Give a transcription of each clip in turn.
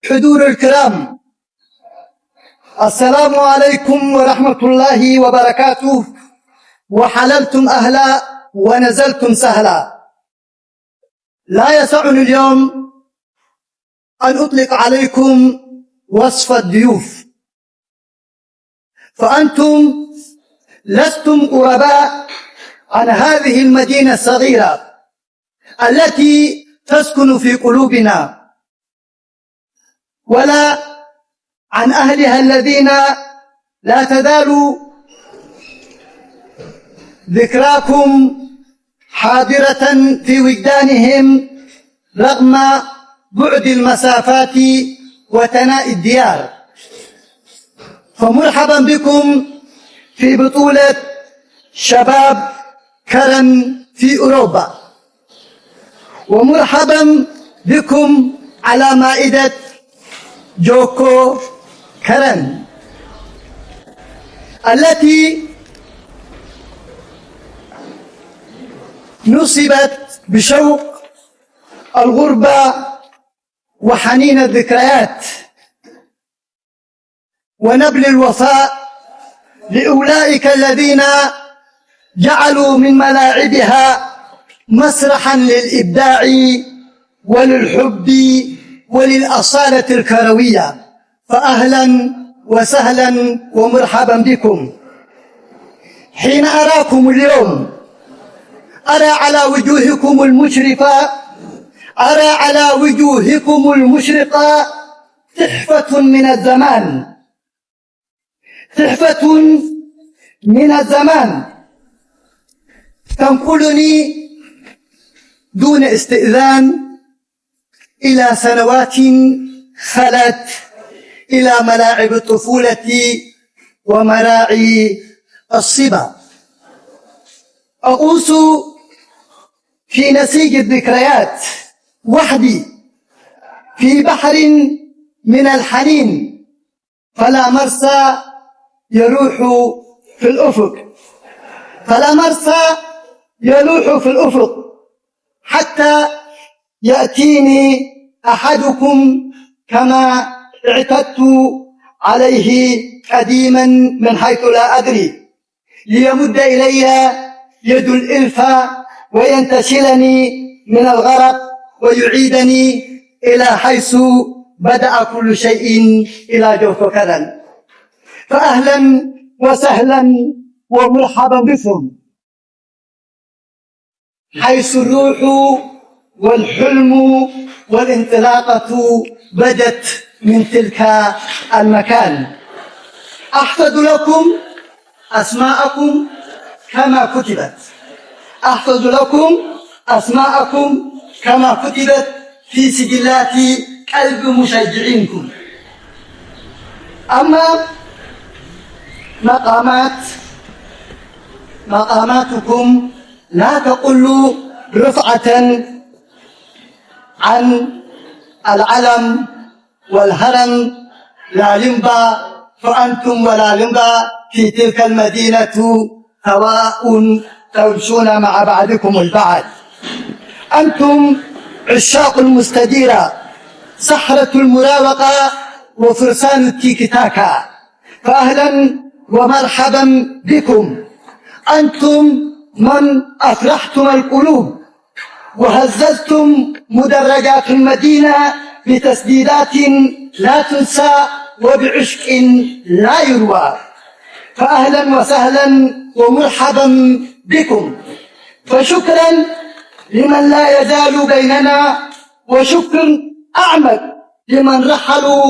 حضور الكرام، السلام عليكم ورحمة الله وبركاته. وحللتم أهلا ونزلتم سهلا. لا يسعني اليوم أن أطلق عليكم وصف الضيوف، فأنتم لستم غرباء عن هذه المدينة الصغيرة التي تسكن في قلوبنا، ولا عن أهلها الذين لا تزال ذكراكم حاضرة في وجدانهم رغم بعد المسافات وثناء الديار. فمرحبا بكم في بطولة شباب كرن في أوروبا، ومرحبا بكم على مائدة جوكو كرن التي نصبت بشوق الغربة وحنين الذكريات ونبل الوفاء لأولئك الذين جعلوا من ملاعبها مسرحا للإبداع وللحب وللأصالة الكروية. فأهلا وسهلا ومرحبا بكم. حين أراكم اليوم أرى على وجوهكم المشرفة، أرى على وجوهكم المشرقة تحفة من الزمان، تحفة من الزمان تنقلني دون استئذان إلى سنوات خلت، إلى ملاعب الطفولة ومراعي الصبا. أغوص في نسيج الذكريات وحدي في بحر من الحنين، فلا مرسى يلوح في الأفق، فلا مرسى يلوح في الأفق حتى يأتيني أحدكم كما اعتدت عليه قديما من حيث لا أدري، ليمد إلي يد الألفة وينتشلني من الغرق ويعيدني إلى حيث بدأ كل شيء، إلى جوف كرن. فأهلا وسهلا ومرحبا بكم، حيث الروح والحلم والانطلاقة بدت من تلك المكان. أحفظ لكم أسماءكم كما كتبت، أحفظ لكم أسماءكم كما كتبت في سجلات قلب مشجعينكم. أما مقامات، مقاماتكم لا تقل رفعة عن العلم والهرم، لا لمبا، فأنتم ولا لمبا في تلك المدينة سواء تمشون مع بعضكم البعض. أنتم عشاق المستديرة، سحرة المراوغة، وفرسان التيكي تاكا. فأهلا ومرحبا بكم. أنتم من أفرحتم القلوب وهززتم مدرجات المدينة بتسديدات لا تنسى وبعشق لا يروى. فأهلا وسهلا ومرحبا بكم. فشكرا لمن لا يزال بيننا، وشكر أعمق لمن رحلوا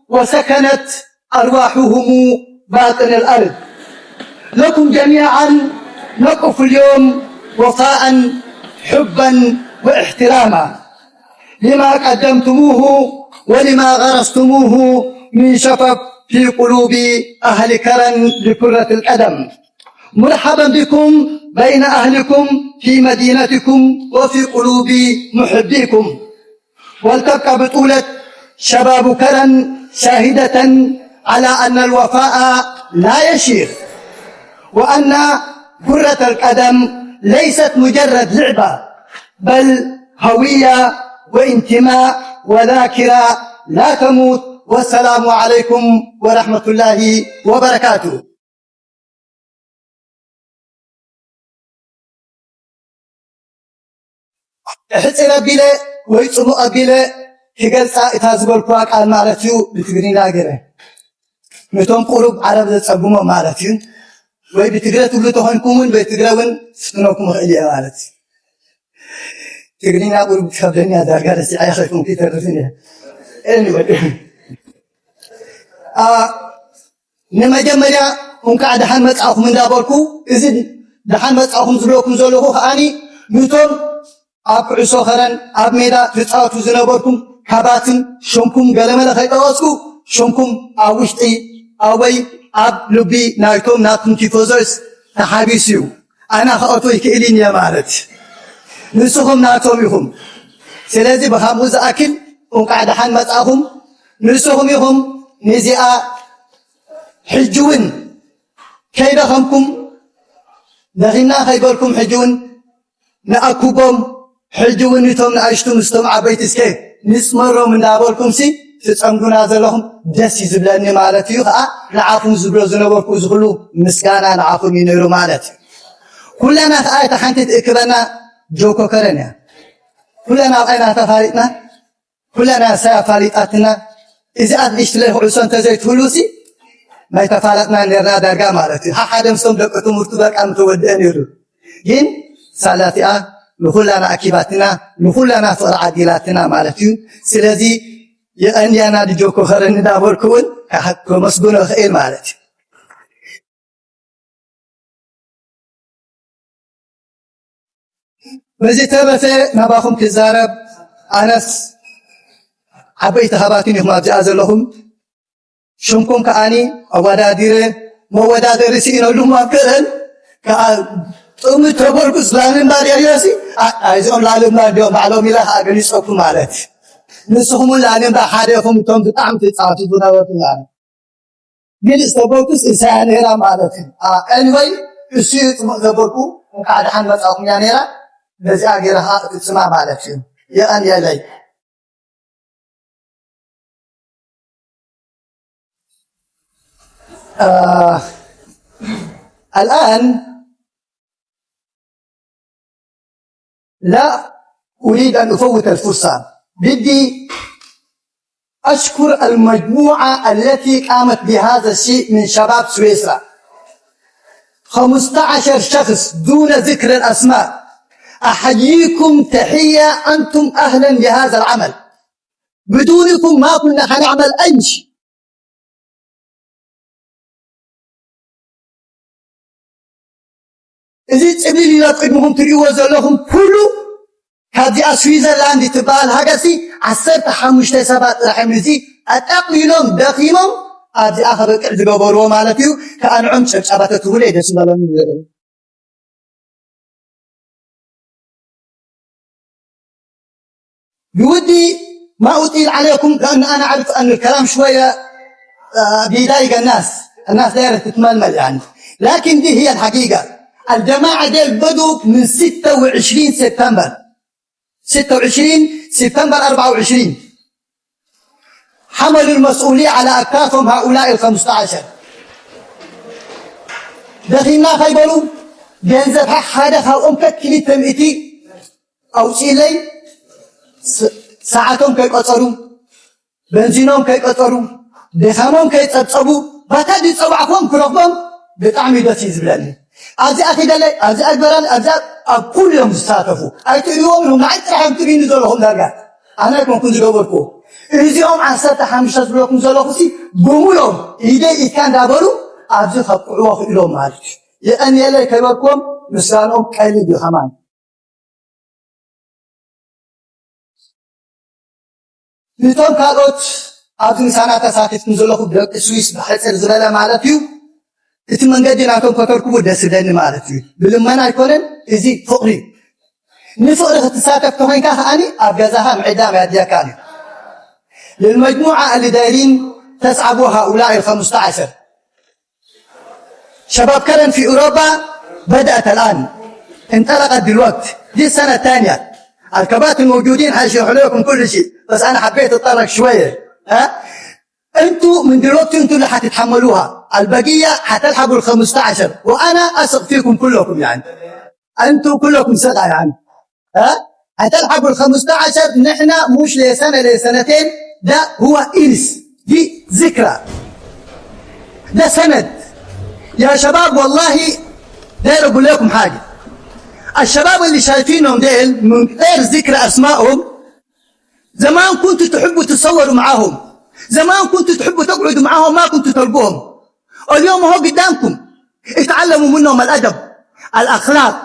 وسكنت أرواحهم باطن الأرض. لكم جميعا نقف اليوم وفاء، حبا واحتراما لما قدمتموه ولما غرستموه من شغف في قلوب أهل كرن لكرة القدم. مرحبا بكم بين أهلكم في مدينتكم وفي قلوب محبيكم. ولتبقى بطولة شباب كرن شاهدة على أن الوفاء لا يشيخ، وأن كرة القدم ليست مجرد لعبة، بل هوية وانتماء وذاكرة لا تموت. والسلام عليكم ورحمة الله وبركاته. ሕጽር ኣቢለ ወይ ጽቡቕ ኣቢለ ክገልጻ እታ ዝበልኩዋ ቃል ማለት እዩ ብትግርኛ ገይረ። ነቶም ቁሩብ ዓረብ ዘጸግሞም ማለት እዩ። ወይ ብትግረ ትብሉ ተኾንኩም እውን ወይ ትግረ እውን ስፍነኩም ይኽእል እየ ማለት እዩ። ትግርኛ ቁሩብ ትከብደኒ እያ፣ ዳርጋ ረሲዐ ኣይኸድኩን፣ ክይተርፍን እየ። Anyway፣ አ፣ ንመጀመርያ እንኳዕ ደሓን መጻእኹም እንዳበልኩ፣ እዚ ደሓን መጻእኹም ዝብለኩም ዘለኹ ከኣኒ ንቶም ኣብ ኩዕሶ ከረን ኣብ ሜዳ ትጻወቱ ዝነበርኩም ካባትን ሽምኩም ገለመለ ከይጠቐስኩ፣ ሽምኩም ኣብ ውሽጢ ኣወይ ኣብ ልቢ ናይቶም ናትኩም ቲፎዞስ ተሓቢሱ እዩ። ኣና ክኣቱ ይክእልን እየ ማለት ንስኹም ናቶም ኢኹም። ስለዚ ብኻምኡ ዝኣክል እንኳዕ ደሓን መጻኹም። ንስኹም ኢኹም ንዚኣ ሕጂ እውን ከይደኸምኩም ደኺምና ከይበልኩም ሕጂ እውን ንኣኩቦም ሕጂ እውን እቶም ንኣሽቱ ምስቶም ዓበይቲ እስከ ንጽመሮም እንዳበልኩም ሲ ትጸምዱና ዘለኹም ደስ እዩ ዝብለኒ ማለት እዩ። ከዓ ንዓኹም ዝብሎ ዝነበርኩ እዚ ኩሉ ምስጋና ንዓኹም እዩ ነይሩ ማለት እዩ። ኩለና ከዓ እታ ሓንቲ ትእክበና ጆኮ ከረን እያ። ኩለና ኣብ ዓይና ተፋሊጥና ኩለና ንሳ ኣፋሊጣትና። እዚኣት ንእሽትለይ ኩዕሶ እንተዘይትህሉ ሲ ማይተፋለጥና ነርና ዳርጋ ማለት እዩ። ሓደ ምስቶም ደቂ ትምህርቱ በቃ ምተወደአ ነይሩ። ግን ሳላቲኣ ንኹላና ኣኪባትና ንኹላና ፍቕሪ ዓዲላትና ማለት እዩ። ስለዚ የቐንያና ድጆኮ ኸረን እንዳበልኩ እውን ከመስግኖ እኽእል ማለት እዩ። በዚ ተረፈ ናባኹም ክዛረብ ኣነስ ዓበይቲ ሃባትን ኢኹም ኣብዚኣ ዘለኹም። ሽምኩም ከዓኒ ኣወዳዲረ መወዳደሪ ስኢነሉ ማከረን ከዓ ጥምት ተበልኩ ስላምን ባርያዮሲ እዚኦም ላልምባ እንዲኦም ባዕሎም ኢለ ከዓ ገሊፀኩም ማለት ንስኹም እውን ላልምባ ሓደ ኢኹም እቶም ብጣዕሚ ትፃወቱ ዝነበርኩም ማለት ግን ዝተበልኩስ እሳያ ነይራ ማለት እዩ። Anyway እሱ እዩ ፅቡቅ ዘበልኩ እንኳዕ ደሓን መፃኹም እያ ነይራ። በዚኣ ገይረ ከዓ እፍፅማ ማለት እዩ። የቐንየለይ። الآن لا أريد أن أفوت الفرصة. بدي أشكر المجموعة التي قامت بهذا الشيء من شباب سويسرا. خمستعش شخص دون ذكر الأسماء. أحييكم تحية، أنتم أهلا بهذا العمل. بدونكم ما كنا حنعمل أي شيء. እዚ ጽብልል ኢሎ ኣብ ቅድሚኹም ትርእይዎ ዘለኹም ኩሉ ካብዚኣ ስዊዘርላንድ ትበሃል ሃገርሲ ዓሰርተ ሓሙሽተ ሰባት ጥራሕ እዮም እዚ ኣጠቕሊሎም ደኺሞም ኣብዚኣ ከበቅዕ ዝገበርዎ ማለት እዩ። ከኣንዖም ጨብጨባ ተትህቡለይ ደስ ምበለኒ። بودي ما أطيل عليكم لأن أنا أعرف أن الكلام شوية بيضايق الناس. الناس دايرة تتململ يعني. لكن دي هي الحقيقة. الجماعة ديل بدوا من ستة وعشرين سبتمبر. ستة وعشرين سبتمبر أربعة وعشرين. حملوا المسؤولية على أكتافهم هؤلاء الخمستعش. دخلنا خيبروا ገንዘብ ሓደ ካብኦም ከክሊተ ሚእቲ ኣውፅኢለይ። ሰዓቶም ከይቆፀሩ በንዚኖም ከይቆፀሩ ድኻሞም ከይፀብፀቡ ባታ ዝፀዋዕክዎም ክረኽቦም ብጣዕሚ ደስ እዩ ዝብለኒ። ኣብዚኣ ኺደለይ ኣብዚኣ ግበራለይ ኣብዚኣ ኣብ ኩሉ እዮም ዝሳተፉ። ኣይትርእይዎም ኢኹም ንዓይ ጥራሕ እዮም ትርእይኒ ዘለኹም ዳርጋ ኣነ ኣይኮንኩን ዝገበርኩዎ። እዚኦም ዓሰርተ ሓሙሽተ ዝብለኩም ዘለኹ ሲ ብምሎም ኢደይ ኢድካ እንዳበሉ ኣብዚ ከብቅዕዎ ክኢሎም ማለት እዩ። የቐንየለይ ከይበልክዎም ምስጋንኦም ቀሊል እዩ ከማን። ንቶም ካልኦት ኣብዚ ምሳና ተሳቲፍኩም ዘለኹም ደቂ ስዊስ ብሕፅር ዝበለ ማለት እዩ እቲ መንገዲ ናቶም ከተርክቡ ደስ ይብለኒ ማለት እዩ። ብልመና ኣይኮነን እዚ ፍቕሪ እዩ። ንፍቕሪ ክትሳተፍ ተኾይንካ ከዓኒ ኣብ ገዛኻ ምዕዳም ኣየድልየካን እዩ። للمجموعة اللي دايرين تصعبوا هؤلاء الخمستعشر شباب كرن في أوروبا بدأت الآن، انطلقت دلوقتي، دي السنة الثانية. الكباتن موجودين حيشرحوا لكم كل شيء، بس أنا حبيت أتطرق شوية. ها؟ انتوا من دلوقتي انتوا اللي حتتحملوها. البقية حتلحقوا ال خمستاشر، وانا اثق فيكم كلكم يعني. انتوا كلكم ثقة يعني. ها؟ حتلحقوا ال خمستاشر، نحن مش لسنة لسنتين، ده هو إرث، دي ذكرى، ده سند. يا شباب والله داير اقول لكم حاجة. الشباب اللي شايفينهم ديل من غير ذكر اسمائهم، زمان كنتوا تحبوا تتصوروا معاهم، زمان كنتوا تحبوا تقعدوا معاهم، ما كنتوا تلقوهم. اليوم هو قدامكم، اتعلموا منهم الادب، الاخلاق،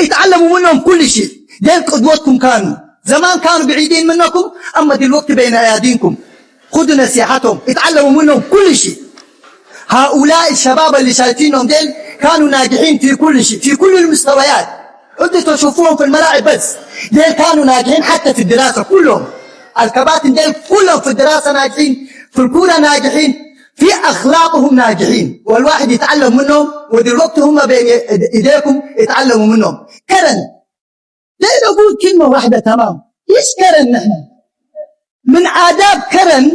اتعلموا منهم كل شيء. ديل قدوتكم كانوا، زمان كانوا بعيدين منكم، اما دلوقتي بين اياديكم. خذوا نصيحتهم، اتعلموا منهم كل شيء. هؤلاء الشباب اللي شايفينهم ديل كانوا ناجحين في كل شيء، في كل المستويات. انتوا تشوفوهم في الملاعب بس، ديل كانوا ناجحين حتى في الدراسة كلهم. الكباتن ديل كلهم في الدراسة ناجحين، في الكورة ناجحين، في أخلاقهم ناجحين، والواحد يتعلم منهم. ودلوقتي هم بين ايديكم، اتعلموا منهم. كرن، داير اقول كلمة واحدة، تمام؟ ايش كرن نحن؟ من آداب كرن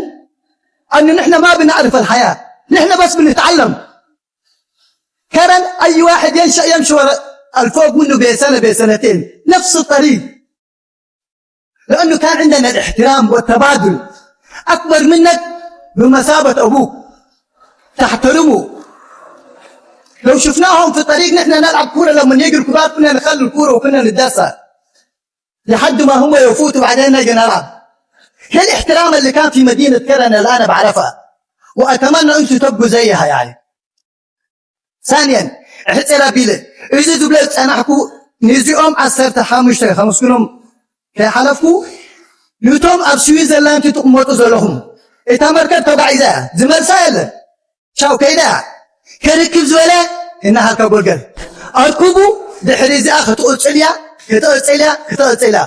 أن نحن ما بنعرف الحياة، نحن بس بنتعلم. كرن أي واحد ينشأ يمشي ورا الفوق منه بسنة بسنتين، نفس الطريق، لأنه كان عندنا الاحترام والتبادل. أكبر منك بمثابة أبوك، تحترمه. لو شفناهم في الطريق نحن نلعب كورة، لما يجي الكبار كنا نخلي الكورة وكنا نتدسى لحد ما هم يفوتوا، بعدين نجي نلعب. هي الاحترام اللي كان في مدينة كرن اللي أنا بعرفها، وأتمنى أنتوا تبقوا زيها يعني. ثانيا، ሕፅር ኣቢለ እዚ ዝብለ ዝፀናሕኩ፣ ንዚኦም ዓሰርተ ሓሙሽተ ከመስግኖም ከይሓለፍኩ፣ ንቶም ኣብ ስዊዘርላንድ ትቕመጡ ዘለኹም፣ እታ መርከብ ተጓዒዛ እያ፣ ዝመልሳ የለን። ቻው ከይዳ እያ። ከርክብ ዝበለ እናሃልካ ጎልገል። ኣርክቡ፣ ድሕሪ እዚኣ ክትቕፅል እያ፣ ክትቕፅል እያ፣ ክትቕፅል እያ።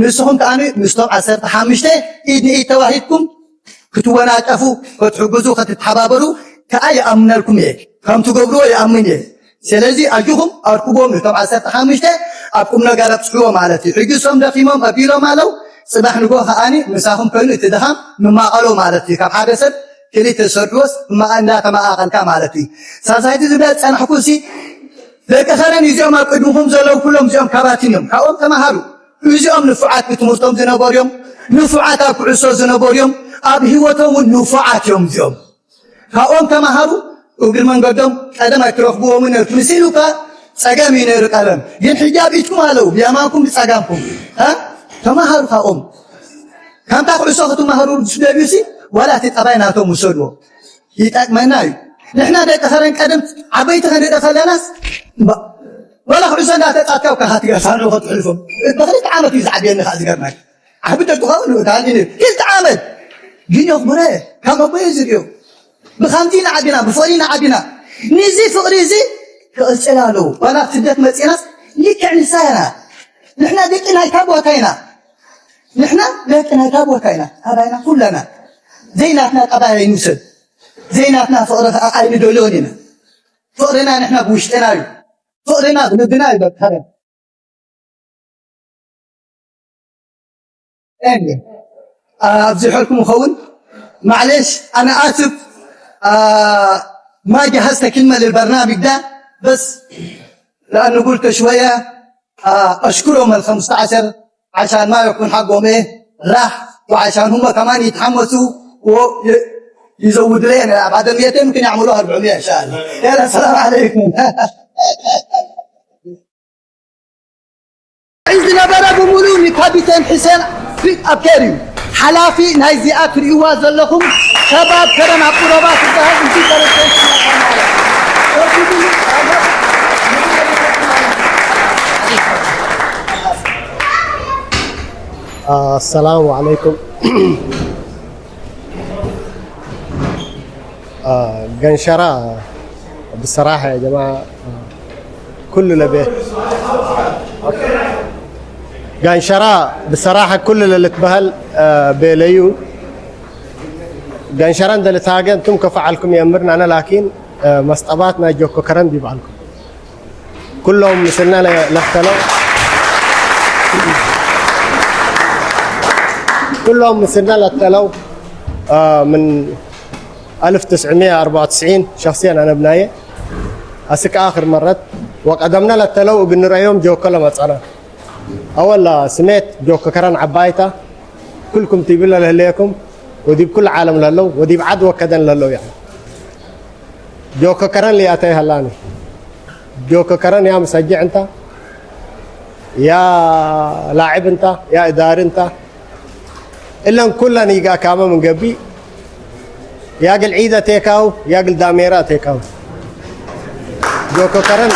ንስኹም ከኣ ምስቶም ዓሰርተ ሓሙሽተ ኢድ ንኢድ ተዋሂድኩም ክትወናጨፉ፣ ክትሕግዙ፣ ክትተሓባበሩ ከኣ ይኣምነልኩም እየ። ከም ትገብርዎ ይኣምን እየ። ስለዚ ኣጆኹም ኣርክቦም ነቶም ዓሰርተ ሓሙሽተ ኣብ ቁም ነገር ኣብጽሕዎ ማለት እዩ። ሕጂ እሶም ደኺሞም ኣቢሎም ኣለዉ። ጽባሕ ንግሆ ከኣኒ ምሳኹም ኮይኑ እቲ ድኻም ምማቐሎ ማለት እዩ። ካብ ሓደ ሰብ ክልተ ዝሰርሕዎስ እማ-፣ እንዳተመቓቐልካ ማለት እዩ። ሳልሳይቲ ዝብላ ዝጸናሕኩ ሲ ደቂ ኸረን እዚኦም ኣብ ቅድምኹም ዘለዉ ኩሎም እዚኦም ካባትን እዮም። ካብኦም ተማሃሩ። እዚኦም ንፉዓት ብትምህርቶም ዝነበሩ እዮም። ንፉዓት ኣብ ኩዕሶ ዝነበሩ እዮም። ኣብ ህይወቶም እውን ንፉዓት እዮም እዚኦም። ካብኦም ተማሃሩ። እግሪ መንገዶም ቀደም ኣይትረኽብዎምን ነርኩም። ንስኢሉ እኳ ጸገም እዩ ነይሩ ቀደም። ግን ሕጂ ኣብ ኢድኩም ኣለዉ፣ ብየማንኩም ብጸጋምኩም። እ? ተማሃሩ ካብኦም። ከምታ ኩዕሶ ክትመሃሩ ዝደልዩ ሲ፣ ዋላ እቲ ጠባይ ናቶም ውሰድዎ። ይጠቅመና እዩ። ንሕና ደቂ ኸረን ቀደም ዓበይቲ ከንርኢ ከለናስ፣ ባ-፣ ዋላ ኩዕሶ እንዳተጻወትካ እኳ ክትገፋሉ ክትሕልፎም። ብኽልተ ዓመት እዩ ዝዓብየኒ ከዓ ዝገርመካ። ዓቢ ተትኸውን እወታኒ ነይሩ። ክልተ ዓመት። ግን የኽብረ፣ ካብ ኣቦየ ዝርእዮ። ብኸምዚ ኢና ዓቢና፣ ብፍቕሪ ኢና ዓቢና። ንዚ ፍቕሪ እዚ ክቕጽል ኣለዎ። ዋላ ኣብ ስደት መጺናስ ልክዕ ንሳ ኢና። ንሕና ደቂ ናይታ ቦታ ኢና። ንሕና ደቂ ናይታ ቦታ ኢና። ኣባይና ኩለና። ዘይናትና ጠባይ ኣይንውሰድ። ዘይናትና ፍቕሪ ከዓ ኣይንደልዮን ኢና። ፍቕርና ንሕና ብውሽጥና እዩ። ፍቕርና ብልብና እዩ በቃ። እንዴ፣ አ፣ ኣብዚ ሐልኩም ኸውን። معلش، أنا آسف. አ፣ ما جهزت كلمة للبرنامج ده، بس لأنه قلت شوية، አ፣ أشكرهم الخمستاشر عشان ما يكون حقهم إيه راح، وعشان هم كمان يتحمسوا ويزودوا لنا. بعد ميتين ممكن يعملوها أربعمية إن شاء الله. يلا، السلام عليكم. ዝነበረ ብምሉእ ንካፒቴን ሕሴን ፊት ኣብ ከር እዩ። ሓላፊ ናይዚኣ ትርእይዋ ዘለኹም ሸባብ ከረን ኣብ ቁረባ ትበሃል። እዚ ፕሬዝደንት ኣሰላሙ ዓለይኩም። አ፣ ገንሸራ ብሰራሐ ጀማ ኩሉ ለቤ ጋንሸራ ብሰራሐ ኩሉ ለልትበሃል፣ አ፣ ቤለዩ ጋንሸራ እንደ ልታገ እንቱም ከፈዓልኩም የምር ናነ ላኪን፣ አ፣ መስxabaat ናይ ጆኮ ከረን ቢባልኩም ኩሎም ምስልና ለ-፣ ለተለው ኩሎም ምስልና ለተለው من ألف وتسعمية وأربعة وتسعين شخصيا أنا بناية. أسك آخر مرة وقدمنا للتلو بنرأيهم جوكلا مصانا. أول سميت جوكا كران عبايتا. كلكم تيبلا لهليكم، ودي بكل عالم لهلو، ودي بعد وكدن لهلو يعني. جوكا كران لي أتي هلاني. جوكا كران يا مسجع أنت، يا لاعب أنت، يا إداري أنت. إلا كلنا يجا كاما من قبي. يا قل عيدة تيكاو، يا قل داميرا تيكاو. جوكا كران.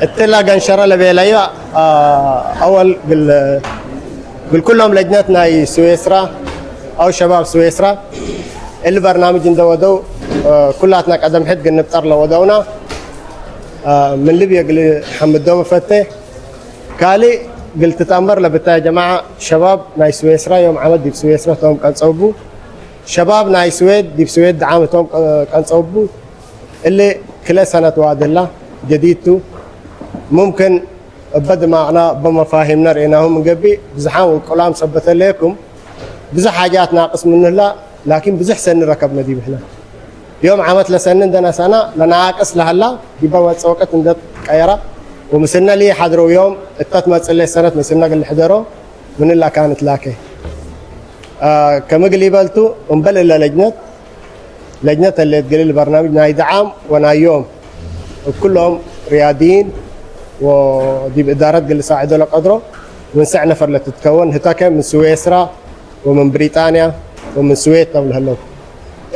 التلا قنشرة لبيلايا، آه، أول قل، قل كلهم لجنتنا سويسرا أو شباب سويسرا. اللي برنامج اندودو، آه، كلاتنا قدم حد قل نبطر لودونا. آه، من ليبيا قل حمد دوم فتة. كالي قل تتأمر لبتا يا جماعة، شباب ناي سويسرا يوم عمد دي بسويسرا توم كان صوبو. شباب ناي سويد دي بسويد دعام توم كان صوبو. اللي كلا سنة وادلا جديدتو. ممكن بدماغنا بمفاهيمنا رأيناهم من قبي، بزحام والكلام سبت لكم. بزح حاجات ناقص منه لا، لكن بزح سن ركبنا دي بحنا. يوم عمت لسن عندنا سنة، لناقص لهلا، دي بما تسوقت عند قيرة. ومسنا لي حضروا يوم، التت ما تسلي سنة مسنا قل حضروا، من إلا كانت لاكي. آه، كما قلي بالتو، ونبل إلا لجنة، لجنة اللي تقلي البرنامج ناي دعم وناي يوم. وكلهم رياديين، ودي بإدارة قل ساعدوا لقدره. من سع نفر لتتكون، هتاكا من سويسرا، ومن بريطانيا، ومن سويد، نبل هلو.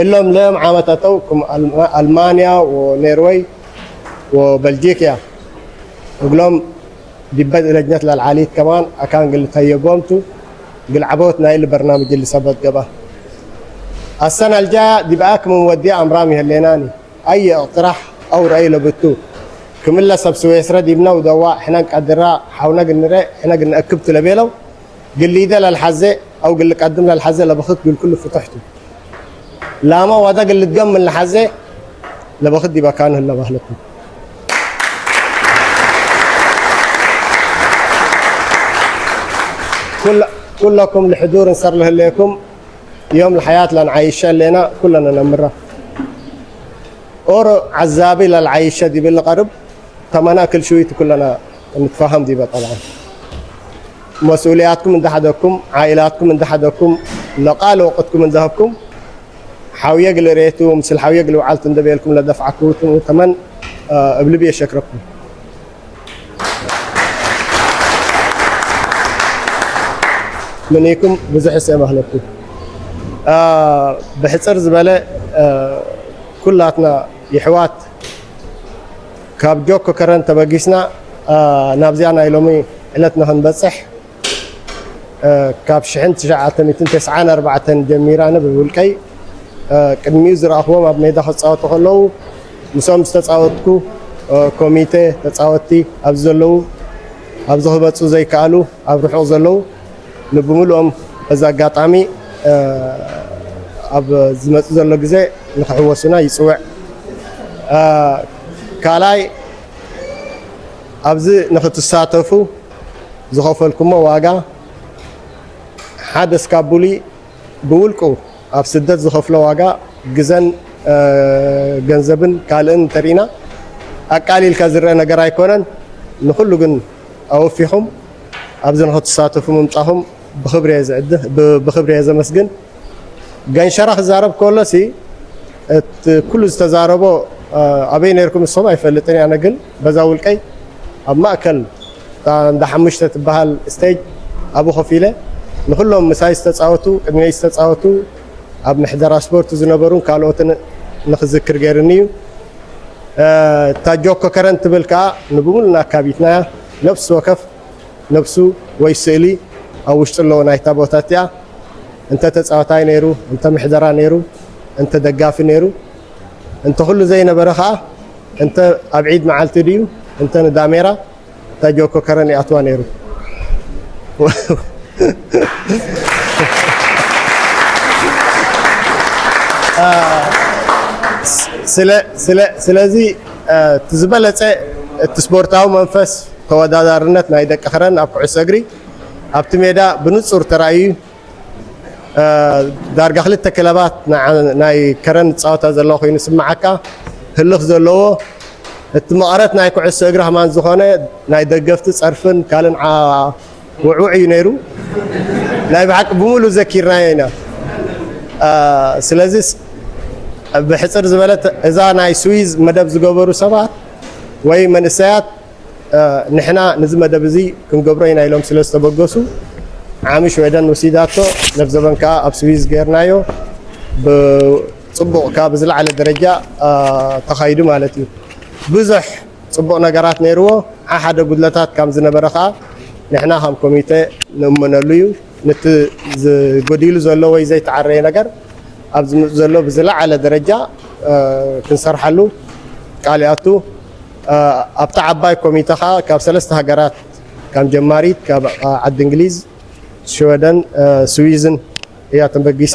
إلهم لهم عامة توكم ألم-، ألمانيا، ونيروي، وبلجيكا. وقلهم دي بدء لجنة للعاليت كمان، أكان قل تيقومتو، قل عبوت نايل برنامج اللي سبت قبا. السنة الجاية دي بأكم ودي أمرامي هليناني. أي اقتراح أو رأي لبتو. كمل سب سويسرا دي بنا ودوا، حنا نقدر حاونا قلنا، حنا قلنا أكبت لبيلو. قل لي ده للحزة، أو قل لك قدم للحزة، لبخت قل كل فتحته. لا ما ودا قل لك قم من الحزة، لبخت دي بكانه إلا بهلكم. كل، كلكم لحضور نصر له لكم. يوم الحياة لن عايشة لنا كلنا نمرة. أورو عذابي للعايشة دي بالقرب. تمنا كل شوية كلنا نتفاهم دي طبعا. مسؤولياتكم عند حدكم، عائلاتكم عند حدكم، لقال وقتكم عند هبكم. حاوية قل ريتو، مثل حاوية قل وعالت عند بيلكم لدفعكم وتمن، آه، أبلبي شكركم. منيكم بزح سيما هلكم. آه، بحصر زبالة، آه، كلاتنا يحوات ካብ ጆኮ ከረን ተበጊስና፣ እ፣ ናብዚኣ ናይ ሎሚ ዕለት ንኽንበጽሕ፣ እ፣ ካብ ሽሕን ትሽዓተ ሚእትን ተስዓን ኣርባዕተን ጀሚራ ኣነ ብውልቀይ፣ እ፣ ቅድሚኡ ዝረኣኽዎም ኣብ ሜዳ ክጻወቱ ከለዉ፣ ምስኦም ዝተጻወትኩ፣ እ፣ ኮሚቴ ተጻወትቲ ኣብዚ ዘለዉ፣ ኣብዚ ክመጹ ዘይከኣሉ፣ ኣብ ርሑቕ ዘለዉ፣ ንብምሉኦም በዚ ኣጋጣሚ፣ እ፣ ኣብ ዝመጽእ ዘሎ ግዜ ንኽሕወሱና ይጽውዕ። እ፣ ካልኣይ፣ ኣብዚ ንኽትሳተፉ ዝኸፈልኩሞ ዋጋ፣ ሓደ ስካቡሊ ብውልቁ ኣብ ስደት ዝኸፍሎ ዋጋ፣ ግዘን፣ እ፣ ገንዘብን ካልእን እንተሪእና፣ ኣቃሊልካ ዝረአ ነገር ኣይኮነን። ንኹሉ ግን ኣወፊኹም ኣብዚ ንኽትሳተፉ ምምጻኹም ብኽብሪ እየ ዝዕድ-፣ ብ-፣ ብኽብሪ እየ ዘመስግን። ገንሸራ ክዛረብ ከሎሲ፣ እቲ ኩሉ ዝተዛረቦ፣ እ፣ ኣበይ ነይርኩም ንስኹም ኣይፈልጥን እየ። ኣነ ግን በዛ ውልቀይ ኣብ ማእከል እታ እንዳ ሓሙሽተ ትበሃል ስቴጅ ኣብኡ ኮፍ ኢለ ንኹሎም ምሳይ ዝተጻወቱ፣ ቅድመይ ዝተጻወቱ፣ ኣብ ምሕደራ ስፖርት ዝነበሩን ካልኦትን ንኽዝክር ገይሩኒ እዩ። እ፣ እታ ጆኮ ከረን ትብል ከኣ ንብሙሉና ኣካቢትናያ። ነፍሲ ወከፍ ነብሱ ወይ ስእሊ ኣብ ውሽጢ ኣለዎ ናይታ ቦታ እቲኣ። እንተ ተጻዋታይ ነይሩ፣ እንተ ምሕደራ ነይሩ፣ እንተ ደጋፊ ነይሩ፣ እንተ ኩሉ ዘይነበረ ከኣ፣ እንተ ኣብ ዒድ መዓልቲ ድዩ፣ እንተ ንዳሜራ፣ እታ ጆኮ ከረን ይኣትዋ ነይሩ። አ፣ ስለ-፣ ስለ-፣ ስለዚ፣ አ፣ እቲ ዝበለጸ፣ እቲ ስፖርታዊ መንፈስ ተወዳዳርነት ናይ ደቂ ከረን ኣብ ኩዕሶ እግሪ ኣብቲ ሜዳ ብንጹር ተራእዩ። እ፣ ዳርጋ ክልተ ክለባት ንዓ-፣ ናይ ከረን ዝጻወታ ዘለዋ ኮይኑ ስምዓካ፣ ህልኽ ዘለዎ፣ እቲ መቐረት ናይ ኩዕሶ እግሪ ከማን ዝኾነ ናይ ደገፍቲ ጸርፍን ካልእን ዓ-፣ ውዕውዕ እዩ ነይሩ። ናይ ብሓቂ ብምሉእ ዘኪርናዮ ኢና። እ፣ ስለዚስ ብሕጽር ዝበለት እዛ ናይ ስዊዝ መደብ ዝገበሩ ሰባት ወይ መንእሰያት፣ እ፣ ንሕና ነዚ መደብ እዚ ክንገብሮ ኢና ኢሎም ስለ ዝተበገሱ፣ ዓሚ ሽወደን ወሲዳቶ፣ ነብ ዘበን ከኣ ኣብ ስዊዝ ጌርናዮ። ብጽቡቕ፣ ካብ ዝለዓለ ደረጃ፣ እ፣ ተኻይዱ ማለት እዩ። ብዙሕ ጽቡቕ ነገራት ነይርዎ፣ ሓሓደ ጉድለታት ከም ዝነበረ ከኣ ንሕና ከም ኮሚቴ ንእመነሉ እዩ። ነቲ ዝጎዲሉ ዘሎ ወይ ዘይተዓረየ ነገር ኣብ ዝመጽእ ዘሎ ብዝለዓለ ደረጃ፣ እ፣ ክንሰርሓሉ ቃል ይኣቱ። እ፣ ኣብታ ዓባይ ኮሚተ ኸኣ ካብ ሰለስተ ሃገራት ከም ጀማሪት ካብ፣ እ፣ ዓዲ እንግሊዝ፣ ሽወደን፣ እ፣ ስዊዝን እያ ተበጊሳ።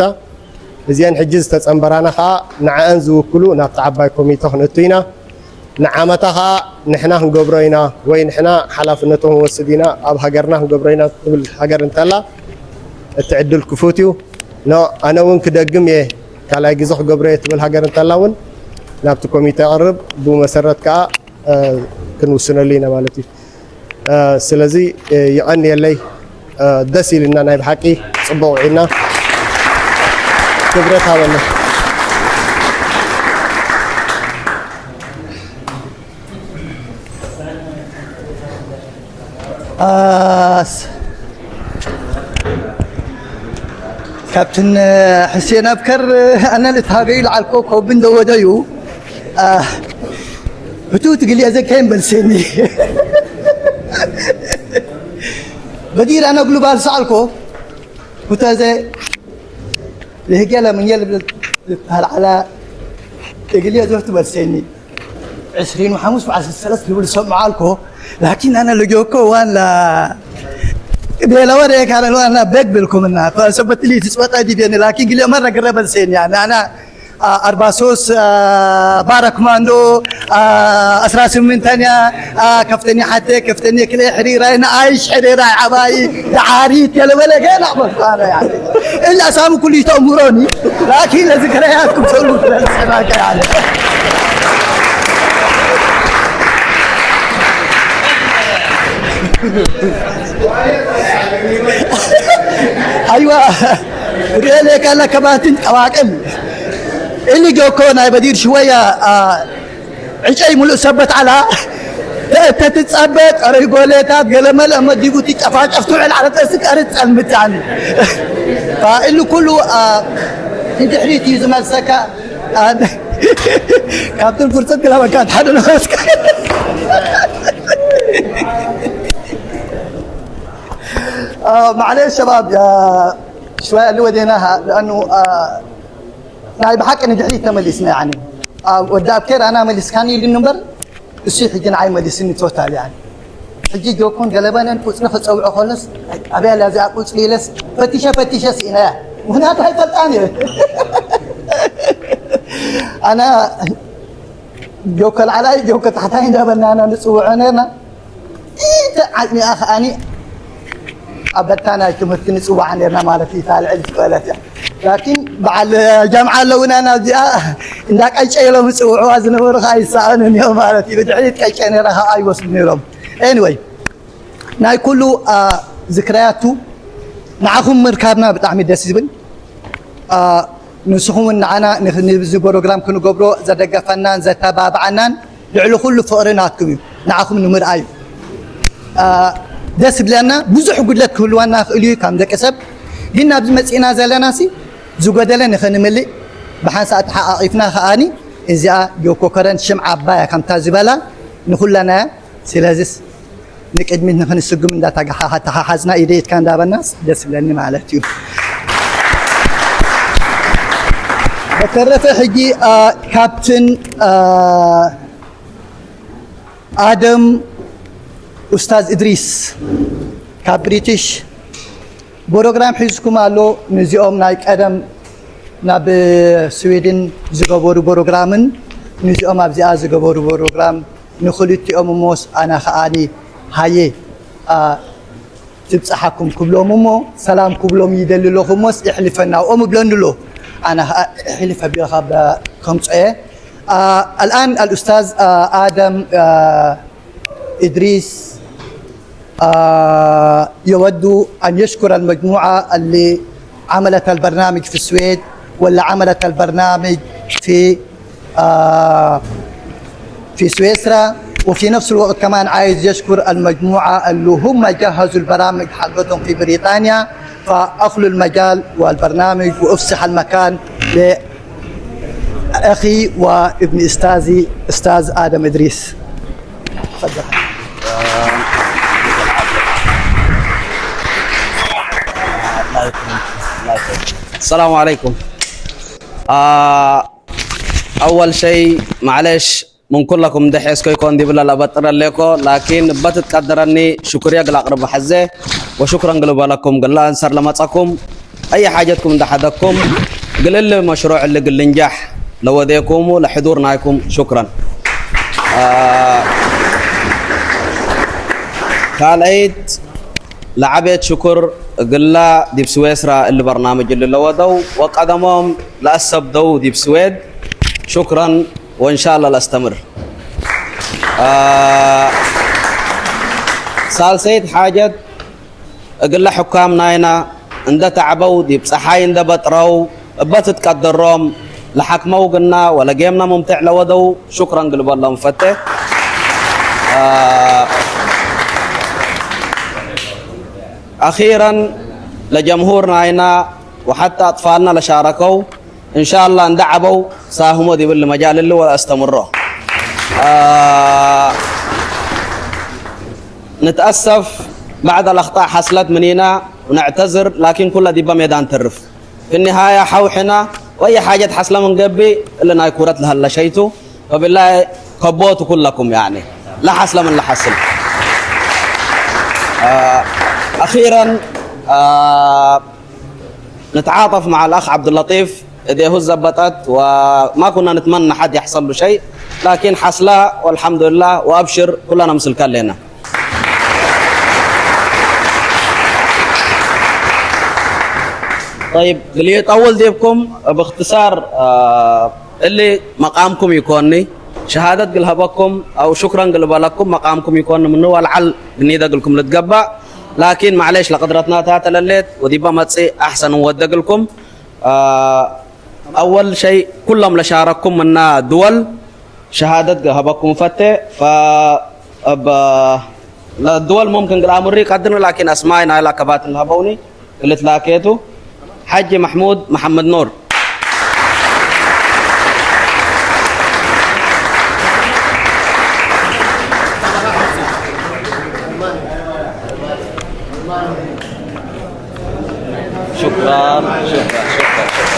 እዚአን ሕጂ ዝተጸንበራና ኸኣ ንዓኣን ዝውክሉ ናብታ ዓባይ ኮሚተ ክንእቱ ኢና። ንዓመታ ኸኣ ንሕና ክንገብሮ ኢና ወይ ንሕና ሓላፍነቱ ክንወስድ ኢና፣ ኣብ ሃገርና ክንገብሮ ኢና ትብል ሃገር እንተላ፣ እቲ ዕድል ክፉት እዩ። ኖ፣ ኣነ እውን ክደግም እየ፣ ካልኣይ ግዜ ክገብሮ እየ ትብል ሃገር እንተላ እውን ናብቲ ኮሚተ የቕርብ፣ ብኡ መሰረት ከኣ፣ እ፣ ክንውስነሉ ኢና ማለት እዩ። እ፣ ስለዚ፣ እ፣ የቐንየለይ፣ እ፣ ደስ ኢልና፣ ናይ ብሓቂ ጽቡቕ ውዒልና። ክብረት ሃበለይ። ኣስ-፣ ካብትን ሕሴን ኣብከር ኣነ ልትሃገዩ ለዓልኮ ኮብን ደወደዩ፣ እ፣ ብቱ ትግልየ ዘከይን በልሴኒ። በዲር ኣነ ግሉባል ሰኣልኮ፣ ብተዘ ልህጌ ለምንየ ልብል ልትሃልዓላ እግልየ ዞር ትበልሴኒ። ዕስሪን ወሓሙስ ወዓሰርተ ሰለስተ ልብል ሰምዓልኮ፣ ላኪን ኣነ ልጆኮ ዋላ ቤለ ወደ ካለ ዋላ በግ ብልኩምና፣ ፈሰበት ሊ ትጽወጣ ዲቤኒ፣ ላኪን ግልየ መረ ግረ በልሴኒ፣ ኣነ፣ ኣነ፣ አ፣ ኣርባ ሶስት፣ አ፣ ባራ ኮማንዶ፣ አ፣ ኣስራ ስምንተኛ፣ አ፣ ከፍተኛ ሓደ፣ ከፍተኛ ክልኤ፣ ሕሪራይ፣ ንኣይሽ፣ ሕሪራይ፣ ዓባይ፣ ደዓሪት፣ ገለ በለ፣ ገና በልኩ ኣነ፣ ያኒ። እላ ሳሙ ኩሉ ይተእምሮኒ፣ ላኪን እዚ ክረያት ክብሰሉ ክረስዕናካ፣ ያኒ። ኣይዋ፣ ርእየ ለካ ለከባትን ጠዋቅል። እሊ ጆኮ ናይ በዲር ሽወያ፣ አ፣ ዕጨይ ሙሉእ ሰበት ዓላ ተእተትጸበ ቀረይ ጎሌታት ገለመለ መዲቡ ትጨፋጨፍ ትውዕል ዓለ ጠስቀር ጸልምታን። ፋ እሉ ኩሉ፣ አ፣ ንድሕሪት እዩ ዝመልሰካ። አ፣ ካብትን ፍርጸት ግላበካ ሓደ ነመስካ። አ፣ ማዕለሽ ሸባብ፣ አ፣ ሽወያ ልወዴና፣ ለኣኑ፣ አ፣ ናይ ብሓቂ ንድሕሪት ተመሊስና፣ ያኒ፣ ኣብ ወዲ ኣብኬር ኣና መሊስካኒ ኢሉኒ እምበር፣ እሱ ሕጂ ንዓይ መሊስኒ ቶታል፣ ያኒ። ሕጂ ጆኮን ገለበነን ቁጽሪ ክጸውዖ ከሎስ፣ ኣበይ ኣላ እዚኣ ቁጽሪ ኢለስ፣ ፈቲሸ፣ ፈቲሸ ስኢነያ። ምኽንያቱ ኣይፈልጣን እየ። ኣና ጆኮ ላዕላይ፣ ጆኮ ታሕታይ እንዳበልና ኢና ንጽውዖ ነርና። እንተ ዓጽሚኣ ከኣኒ ኣብ በታ ናይ ትምህርቲ ንጽዋዓ ነርና ማለት እዩ። እታ ልዕል ዝበለት እያ። ላኪን በዓል ጃምዓ ኣለውና ናብዚኣ እንዳቀጨ ኢሎም ዝጽውዕዋ ዝነበሩ ከኣ ይሰኣኑን እዮም ማለት እዩ። ብድሕሪት ቀጨ ነራ ከኣ ይወስዱ ነይሮም። ኤኒወይ፣ ናይ ኩሉ፣ አ፣ ዝክርያቱ ንዓኹም ምርካብና ብጣዕሚ ደስ ዝብል። አ፣ ንስኹም እውን ንዓና ንኽ-፣ ንዚ ፕሮግራም ክንገብሮ ዘደገፈናን ዘተባብዓናን ልዕሊ ኩሉ ፍቕሪ ናትኩም እዩ። ንዓኹም ንምርኣይ እዩ። አ፣ ደስ ዝብለና ብዙሕ ጉድለት ክህልወና ይኽእል እዩ ከም ደቂ ሰብ። ግን ናብዚ መጺእና ዘለናሲ ዝጎደለ ንኽንምልእ ብሓንሳእ ተሓቓቒፍና ከኣኒ እዚኣ ጆኮ ከረን ሽም ዓባያ ከምታ ዝበላ ንኹለና እያ። ስለዚስ ንቅድሚት ንኽንስጉም እንዳተጋሓ-፣ ተሓሓዝና ኢደ ኢድካ እንዳበናስ ደስ ይብለኒ ማለት እዩ። በተረፈ ሕጂ፣ አ፣ ካፕትን፣ አ፣ ኣደም ኡስታዝ እድሪስ ካብ ብሪቲሽ ፕሮግራም ሒዝኩም ኣሎ። ንዚኦም ናይ ቀደም ናብ ስዊድን ዝገበሩ ፕሮግራምን ንዚኦም ኣብዚኣ ዝገበሩ ፕሮግራም ንኽልቲኦም እሞስ ኣነ ከኣኒ ሃየ፣ ኣ፣ ትብጽሓኩም ክብሎም እሞ ሰላም ክብሎም ይደሊ ኣለኹ እሞስ የሕልፈና እኦም እብለኒ ኣሎ። ኣነ ከኣ የሕልፍ ኣቢልካ ብ-፣ ከምጽኦ እየ። ኣ፣ ኣልኣን ኣልኡስታዝ፣ ኣ፣ ኣደም፣ ኣ፣ إدريس، آه، يود أن يشكر المجموعة اللي عملت البرنامج في السويد، واللي عملت البرنامج في، آه، في سويسرا. وفي نفس الوقت كمان عايز يشكر المجموعة اللي هم جهزوا البرامج حقتهم في بريطانيا، فأخلوا المجال والبرنامج وافسح المكان ل أخي وابن أستاذي أستاذ آدم إدريس. تفضل. السلام عليكم. آه، أول شيء معلش من كلكم دحيس كويكون دي بلا لبطر ليكو، لكن بتت قدرني شكريا قل أقرب حزة، وشكرا قلبا لكم قل أنصر لما تقوم. أي حاجتكم ده حدكم قلل مشروع اللي قل نجاح لو ديكم لحضور نايكم. شكرا. آه، ካልኣይት ለዓቤት ሽኩር ግላ ዲብ ስዌስራ እሊ በርናምጅ እሊ ለወደው ወቀደሞም ለአሰብደው ዲብ ስዌድ። ሹክረን ወእንሻላ ለአስተምር። ሳልሰይት ሓጀት እግለ ሕካም ናይና እንደ ተዕበው ዲብ ጸሓይ እንደ በጥረው እበ ትትቀደሮም ለሓክመው ግና ወለጌምና ሙምትዕ ለወደው ሹክረን ግልበሎም ፈቴ። ኣኺረን ለጀምሁር ናይና ወሓታ ኣጥፋልና ለሻረከው እንሻላ እንደ ዓበው ሳህሞ ዲብል መጃል እሊ ወለአስተምሮ። ንትአሰፍ ባዕድ አልአኽጣእ ሐስለት ምኒና ونعتذر، لكن ኩላ ዲባ ሜዳ ንተርፍ። في النهاية ሓው ሕና ወየ ሓጀት ሐስለ ምን ገብእ እሊ ናይ ኩረት ለሀለ ሸይቱ። فبالله ከቦቱ ኩለኩም ያኒ ለሐስለ ምን ለሐስል። أخيرا نتعاطف مع الأخ عبد اللطيف. إديه الزبطت وما كنا نتمنى حد يحصل له شيء، لكن حصل والحمد لله، وأبشر كلنا مسلكان لنا. طيب، ليطول ديبكم باختصار، آه، اللي مقامكم يكوني شهادة قلهبكم أو شكرا قلبلكم مقامكم يكون منه والعل بنيدا قلكم لتقبع، لكن معليش لقدرتنا تاتا لليت وديبا ماتسي أحسن ودق لكم. آه، أول شيء كلهم لشارككم منا دول شهادة هبكم فتة. ف أب-، الدول ممكن قل أمري قدرنا، لكن أسماء نايلا كباتن هبوني قلت لاكيتو. حجي محمود محمد نور. شكرا، شكرا، شكرا، شكرا.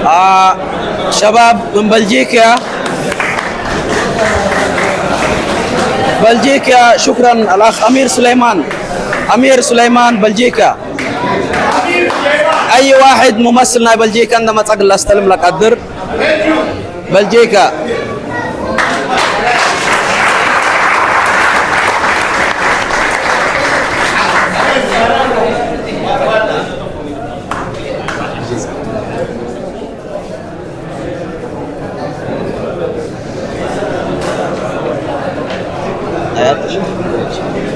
آه، شباب من بلجيكا. بلجيكا، شكرا الأخ أمير سليمان. أمير سليمان، بلجيكا. أي واحد ممثل ناي بلجيكا عندما تقل أستلم لك الدر. بلجيكا.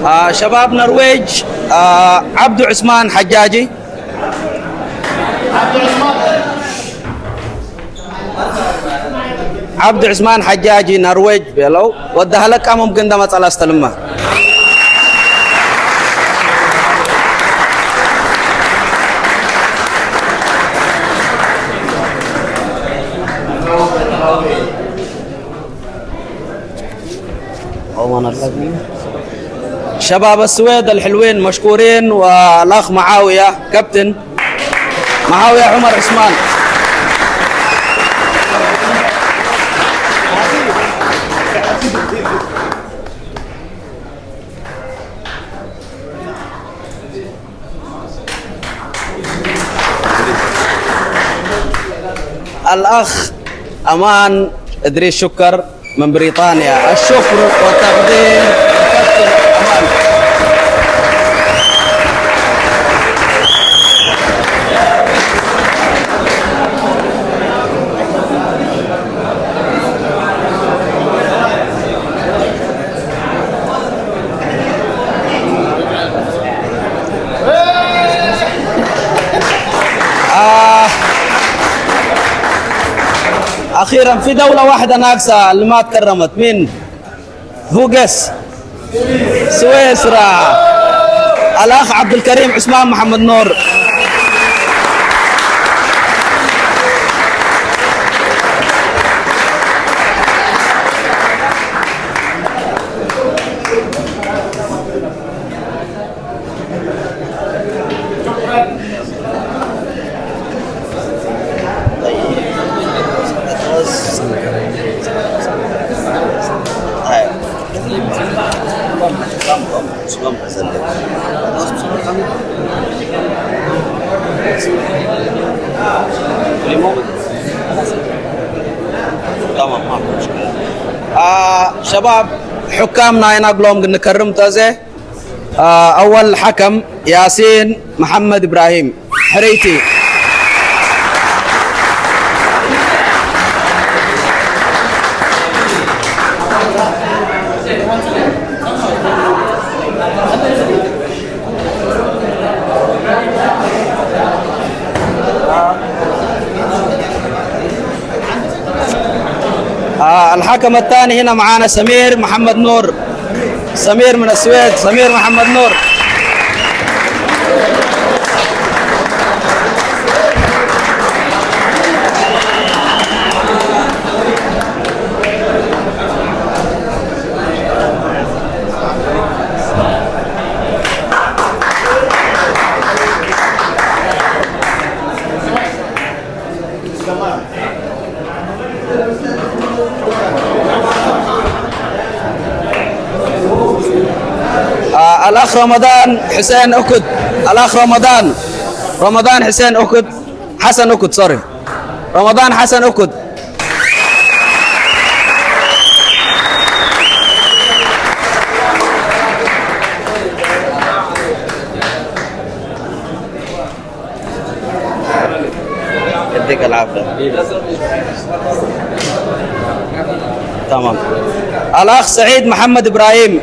آه، شباب نرويج، آه، عبدو عثمان حجاجي. عبدو عثمان حجاجي نرويج بيلو. ودها لك أمم قندمة على استلمه. شباب السويد الحلوين مشكورين، والأخ معاوية كابتن، معاوية عمر عثمان. الأخ أمان إدريس شكر من بريطانيا، الشكر والتقدير لكابتن أمان. آه. أخيرًا في دولة واحدة ناقصة اللي ما تكرمت، مين؟ هو جس؟ سويسرا. الأخ عبد الكريم عثمان محمد نور. تمام، ما في مشكلة. آه، شباب، حكامنا هنا قلوم قلنا كرمت أزي. آه، أول حكم ياسين محمد إبراهيم، حريتي. آه، الحكم الثاني هنا معانا سمير محمد نور. سمير من السويد، سمير محمد نور. آه، الأخ رمضان حسين أكد. الأخ رمضان، رمضان حسين أكد، حسن أكد، سوري. رمضان حسن أكد. يعطيك العافية. تمام. الأخ سعيد محمد إبراهيم.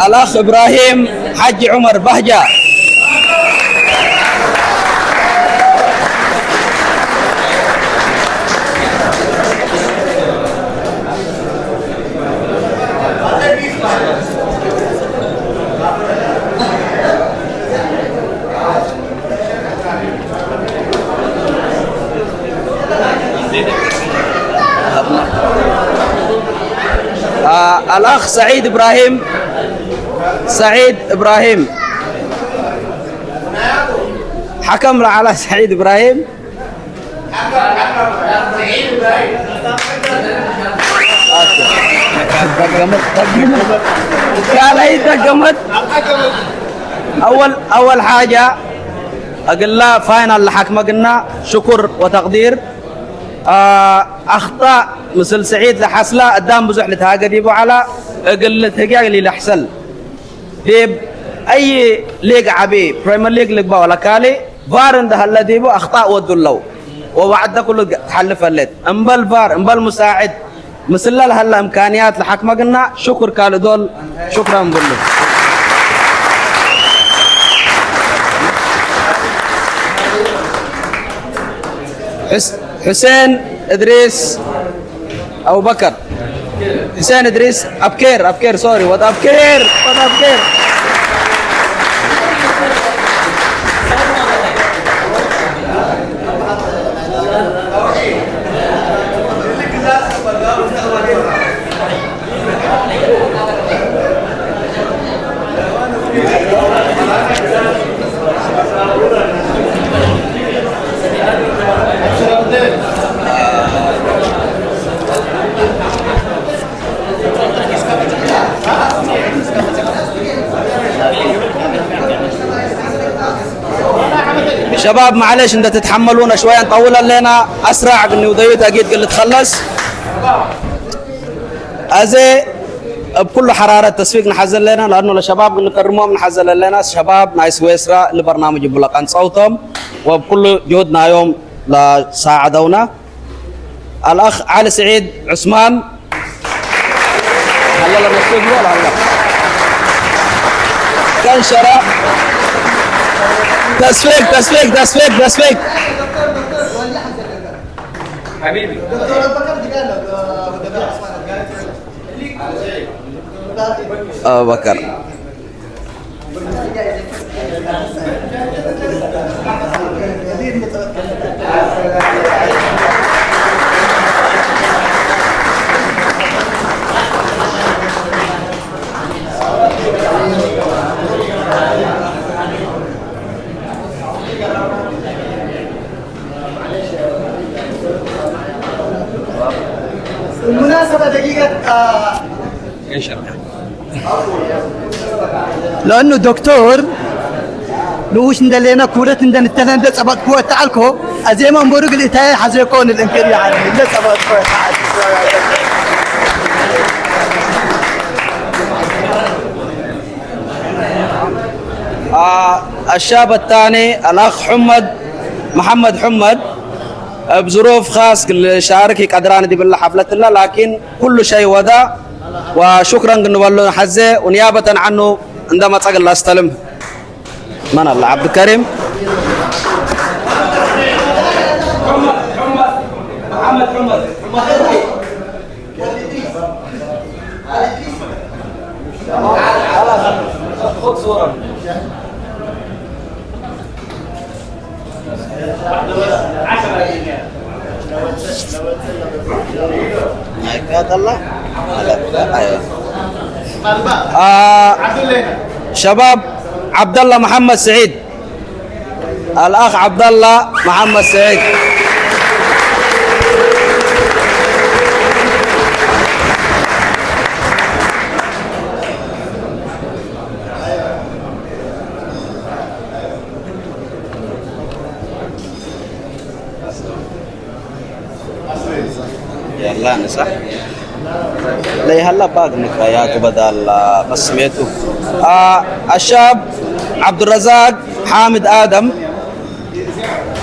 الأخ إبراهيم حج عمر بهجة. آه، الأخ سعيد إبراهيم. سعيد إبراهيم. حكم على سعيد إبراهيم. ደገመት፣ ደገመት። ካልኣይ ደገመት። أول، أول حاجة أقول له فاينل لحكمك قلنا شكر وتقدير. آه، أخطاء مثل سعيد لحسلا قدام بزح لتهاجدي بو على أقول له تهجع لي لحسل. ديب أي ليج عبي، بريمير ليج ليج با ولا كالي، فار عند هلا ديبو أخطاء ودلو. ووعد كله تحلف الليت. أمبل فار، أمبل مساعد. مسلا هلا إمكانيات لحكمك قلنا شكر كالي دول. شكرًا بلو. حس حسين إدريس أبو بكر. حسين إدريس أبكير، أبكير، سوري، وات أبكير، وات أبكير. شباب، معلش، እንደ ትትሓመሉና شوية نطول علينا، أسرع ግን ንውደዩት أكيد ግን ልትኸለስ። ኣዜ ኣብ ኩሉ حرارة ተስፊቅ ንሓዘ ኣለና፣ لأنه ለሸባብ ግን ንከርሞም ንሓዘ ኣለና። ሸባብ ናይ ስዌስራ ንበርናምጅ ብለቃን ጸውቶም ወብ ኩሉ ጅሁድ ናዮም ለሳዕደውና። الأخ علي سعيد عثمان. هلا لما تقول هلا. كان شرع. تصفيق، تصفيق، تصفيق، تصفيق. حبيبي. أبو بكر. بالمناسبة دقيقة، آه، لأنه دكتور ንኡሽ እንደሌና ክብረት እንደንተለንደ ጸባጥክዎ እተዓልኮ ኣዜማ እምበሩ ግል እታይ ሓዘ ኮን ልእንክር ይዓል እንደ ጸባጥክዎ እተዓልኮ። آه، الشاب الثاني الأخ حمد محمد حمد، بظروف خاص شارك قدران دي بالله حفلة الله، لكن كل شيء ودا. وشكرا قلنا والله حزة، ونيابة عنه عندما تقل استلم من الله عبد الكريم. محمد حمد. آه، شباب، عبد الله محمد سعيد. الأخ عبد الله محمد سعيد. يلا نسا. لا يهلا باق نكايات بدل، آه، بسميته. آه، الشاب عبد الرزاق حامد آدم.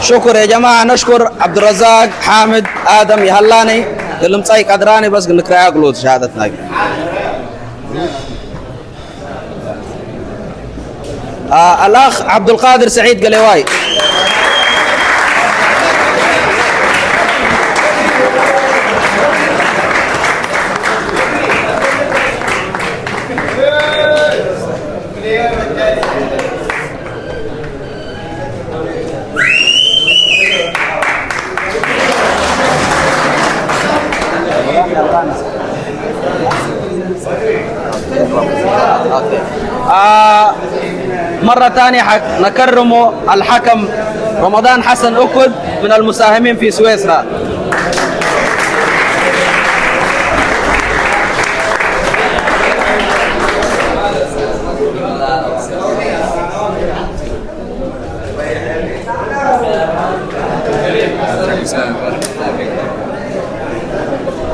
شكر يا جماعة، نشكر عبد الرزاق حامد آدم يهلاني. اللي مصاي قدراني بس نكرايا قلوت شهادتنا. آه، الأخ عبد القادر سعيد قليواي. آه، مرة ثانية حك-، نكرم الحكم رمضان حسن أكد من المساهمين في سويسرا.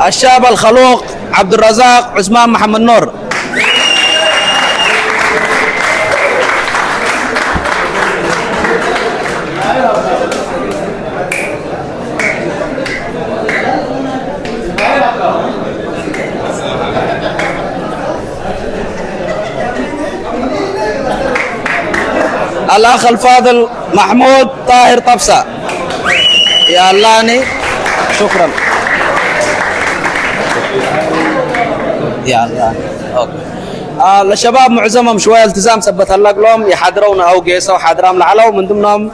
الشاب الخلوق عبد الرزاق عثمان محمد نور. الأخ الفاضل محمود طاهر طبسة. يا اللاني. شكرا. يا الله. أوكي. آه، الشباب معظمهم شوية التزام، ثبت الله قلوم، يحضرون أو قيسوا حضرهم لعلو، من ضمنهم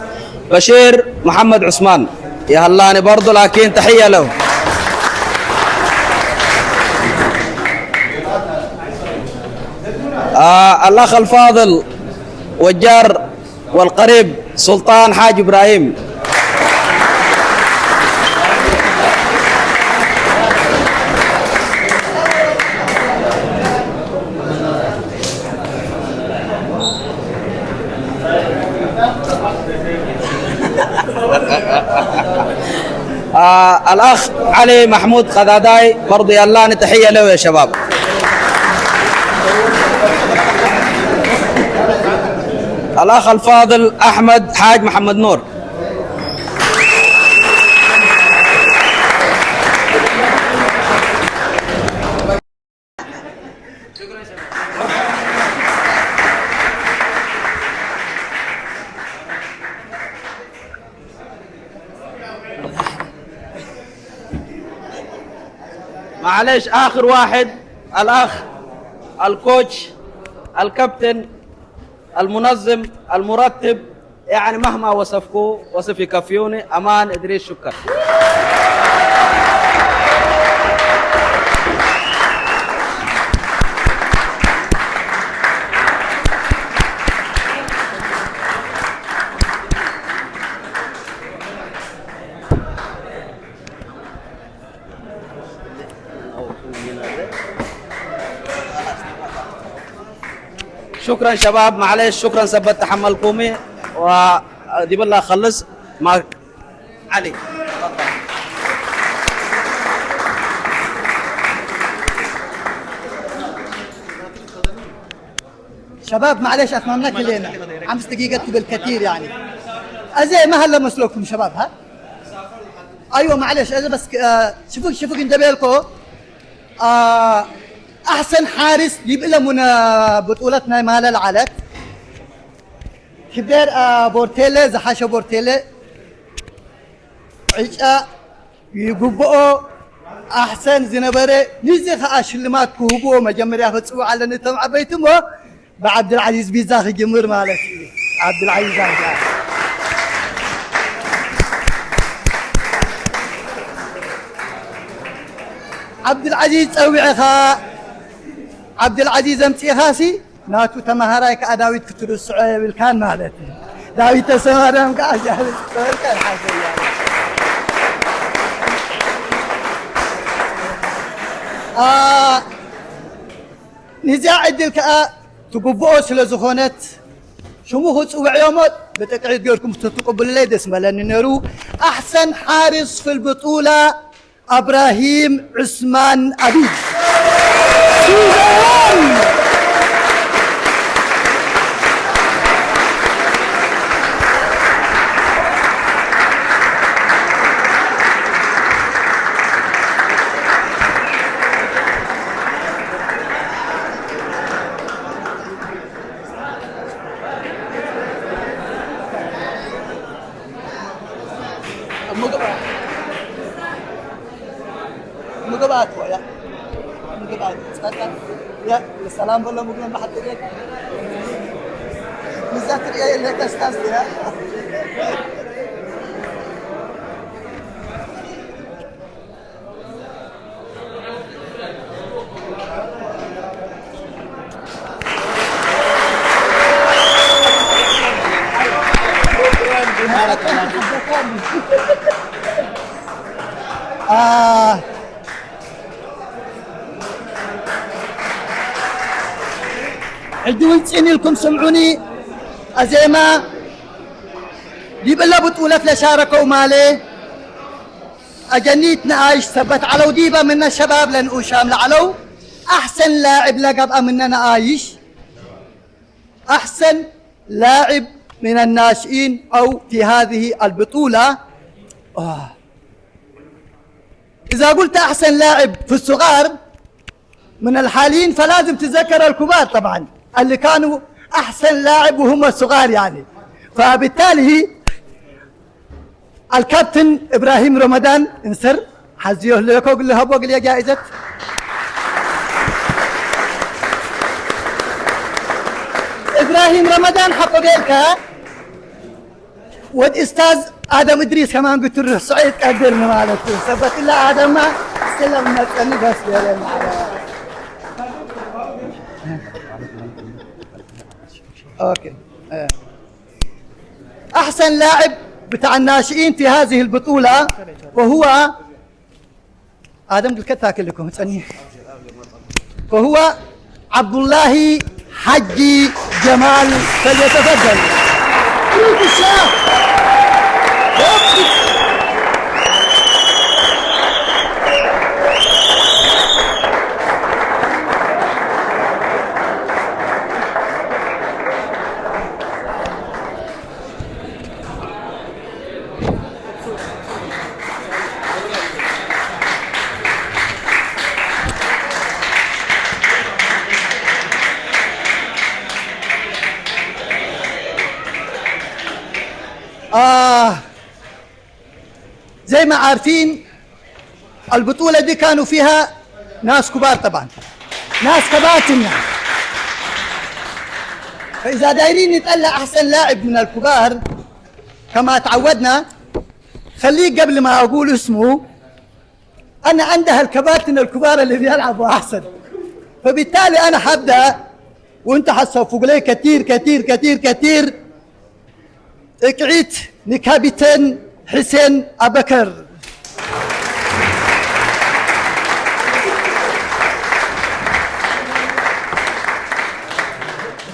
بشير محمد عثمان. يا هلاني برضو، لكن تحية له. آه، الأخ الفاضل والجار والقريب سلطان حاج إبراهيم. آه، الأخ علي محمود قداداي برضو يلاني تحية له يا شباب. الأخ الفاضل أحمد حاج محمد نور. معلش، آخر واحد، الأخ الكوتش، الكابتن، المنظم، المرتب، يعني مهما وصفكو وصف يكفيوني. أمان إدريس، شكرا. شكرا شباب، معلش، شكرا سبت تحملكمي. ودي بالله خلص مع علي. شباب، معلش، أتممنا كلنا. خمس دقيقة بالكثير يعني. أزي ما هلا مسلوكم شباب، ها؟ أيوة، معلش، أزي بس، آه، شوفوا، شوفوا، جندبيلكو. آه، أحسن حارس يبقى لمنا بطولتنا مالا العلت. كبير، آه، بورتيلي، زحاشة بورتيلي. عيشة ይግብኦ ኣሕሰን ዝነበረ። ንዚ ኸኣ ሽልማት ክህብዎ መጀመርያ ክጽውዕ ኣለኒ እቶም ዓበይቲ እሞ፣ ብዓብድልዓዚዝ ቢዛ ክጅምር ማለት እዩ። ዓብድልዓዚዝ ኣንጃ። ዓብድልዓዚዝ ጸዊዕኻ፣ ዓብድልዓዚዝ ኣምጺእኻሲ ናቱ ተማሃራይ ከኣ ዳዊት ክትርስዖ የብልካን ማለት እዩ። ዳዊት ተሰማርያም ከኣ እግዚኣብሔር ይስጥረልካ ይሓሸያ። ኣ፣ ንዚኣ ዕድል ከኣ ትግብኦ ስለ ዝኾነት ሽሙ ክጽውዕ እዮሞ ብጥቅዒት ጌርኩም ተትቅብሉለይ ደስ መለኒ ነሩ። ኣሕሰን ሓርስ ፍልብጡላ ኣብራሂም ዑስማን ኣቢድ። ምግብ ኣትዎ ያ ምግብ ኣትዎ ጸጣ ያ ሰላም በሎ ምግብ ማሕጥ ቤት ምዛ ትሪኦ የለ ከስታስ ያ ሕጂ እውን ጽን ኢልኩም ስምዑኒ። ኣዜማ ዲብለ ብጡለት ለሻረከው ማሌ أجنيت نعايش ثبت على وديبة من الشباب لنقوشام لعلو أحسن لاعب لقب أمنا نعايش أحسن لاعب من الناشئين أو في هذه البطولة آه. إذا قلت أحسن لاعب في الصغار من الحاليين فلازم تتذكر الكبار طبعا اللي كانوا أحسن لاعب وهم صغار يعني فبالتالي الكابتن إبراهيم رمضان انصر، حزيوه لكو قل له أبو قل يا جائزة. إبراهيم رمضان حقه قيلك. والأستاذ آدم إدريس كمان قلت له صعيد قدر مالته. ثبت الله آدم ما سلم ما تسألني بس يا ريم. أوكي. آه. أحسن لاعب بتاع الناشئين في هذه البطولة، وهو آدم قلت كتاك لكم تسألني. وهو عبد الله حجي جمال، فليتفضل. مبروك الشاف. آه، زي ما عارفين، البطولة دي كانوا فيها ناس كبار طبعًا، ناس كباتن يعني. فإذا دايرين نطلع أحسن لاعب من الكبار كما تعودنا، خليه قبل ما أقول اسمه، أنا أنده الكباتن الكبار اللي بيلعبوا أحسن. فبالتالي أنا حبدأ، وأنت حتصفق لي كتير كتير كتير كتير. እቅዒት ንካቢተን ሕሴን ኣበከር።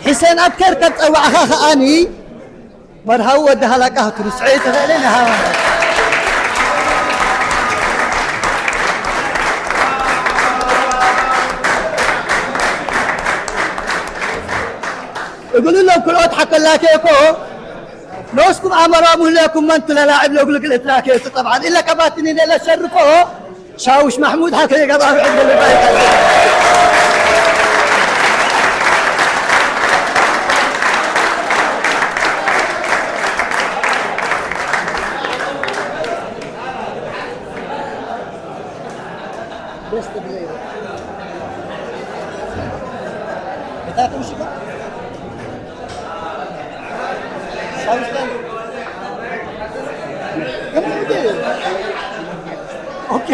ሕሴን ኣበከር ካብ ጸዋዕኻ ከኣኒ መርሃዊ ወዲ ሃላቃ ክትርስዖ ይትኽእል ኢኻ። እግሉ ለው ክልኦት ሓከላከ እኮ ኖስኩም ኣመራ ሙህለኩም መንቱ ለላዕብ ለእግሉ ግልእት ላከ እሱ ጠብዓን ኢለ ከባትኒ ኢለ ለሸርኮ ሻውሽ ማሕሙድ ሓከ የገባ ብዕድ ልባይ ደስ ትብለይ። እታ ትምሽጋ? ሳውስተን። ኦኬ።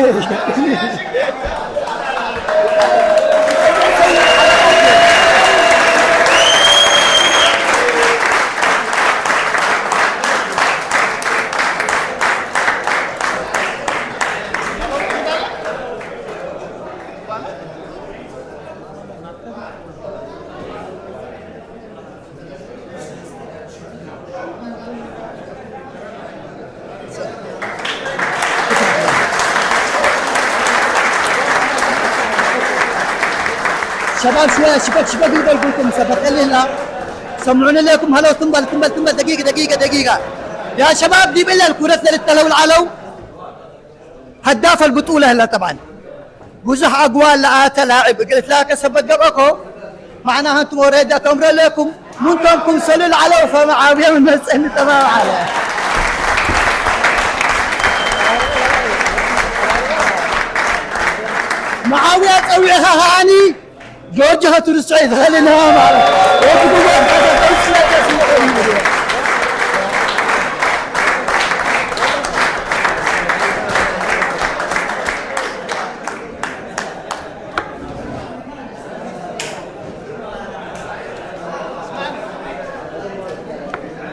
شباب شوية شبك شبك يقول لكم سبق لنا سمعونا لكم هلو تنبل تنبل تنبل دقيقة دقيقة دقيقة يا شباب دي بالله الكرة اللي تلو العلو هداف البطولة هلا طبعا. بزح أقوال لآتا لاعب قلت لك سبت قبعكو معناها أنتم وريدا تمر لكم منكم كم سلل على فمعاوية من مسألة تمام على معاوية تسوي هاني جورج هاتو السعيد خلينا ما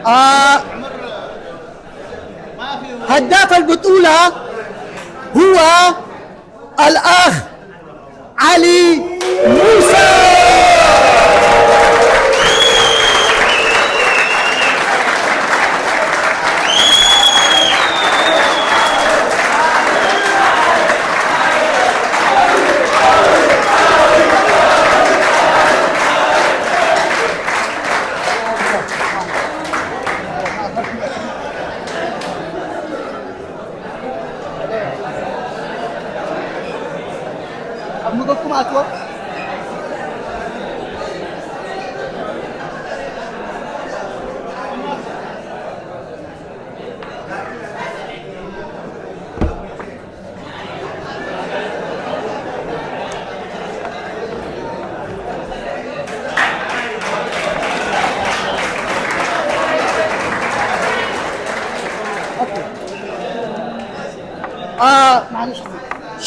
آه، هداف البطولة هو الأخ علي موسى. ኣብ መገድኩም ኣትዎ።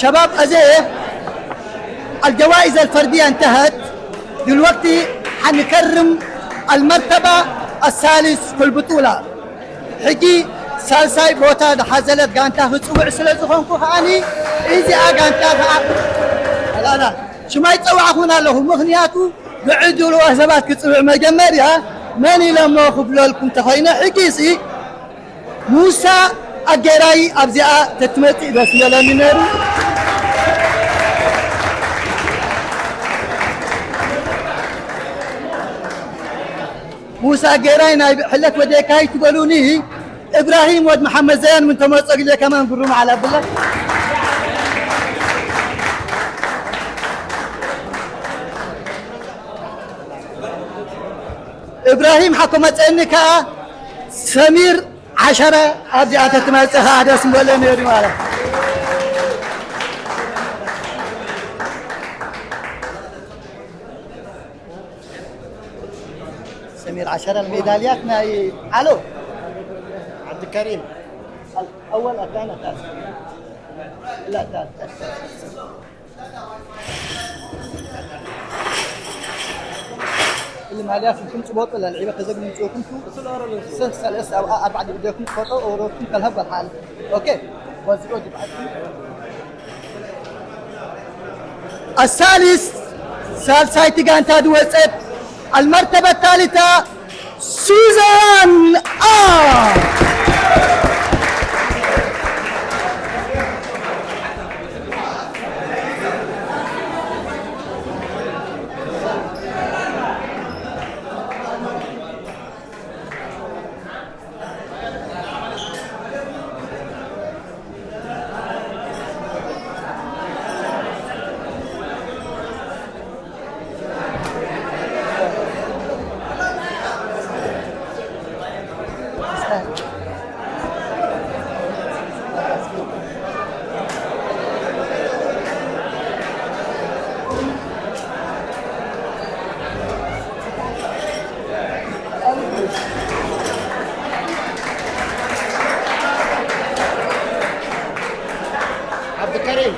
شباب أزيف، الجوائز الفردية انتهت. دلوقتي حنكرم المرتبة الثالث في البطولة. ሕጂ ሳልሳይ ቦታ ዝሓዘለት ጋንታ ክፅውዕ ስለ ዝኾንኩ ከዓኒ እዚኣ ጋንታ ከዓ ኣላላ ሽማይ ፀዋዕኹን ኣለኹ። ምኽንያቱ ብዕድልዎ ሰባት ክፅውዕ መጀመርያ መን ኢለሞ ክብለልኩም ተኾይነ ሕጂ ሲ ሙሳ ኣገራይ ኣብዚኣ ተትመፅእ ደስ ይበለኒ ነይሩ። ሙሳ ኣገራይ ናይ ሕለት ወደካ ኣይትበሉኒ። እብራሂም ወድ መሓመድ ዘያን ምን ተመፀ ግዜ ከማን ጉሩም ዓላ ብላ እብራሂም ሓኮ መፀኒ ከዓ ሰሚር ዓሸረ ኣብዚኣ ተትመፅእ ከዓ ደስ ምበለ ነይሩ ማለት። ሰሚር ዓሸረ ሜዳልያት ናይ ዓሎ ዓብድከሪም ኣወል ኣካና ላ اللي ما لياكم كنت بوطل العيبة كذا من سوكم تو سلسل اس او اربعة دي بديكم فوتو او روكم كلها بحال. اوكي. بس جو دي بعد. الثالث، ሳልሳይቲ ጋንታ ዝወፀት المرتبة الثالثة ሱዛን ኣር። عبدالكريم.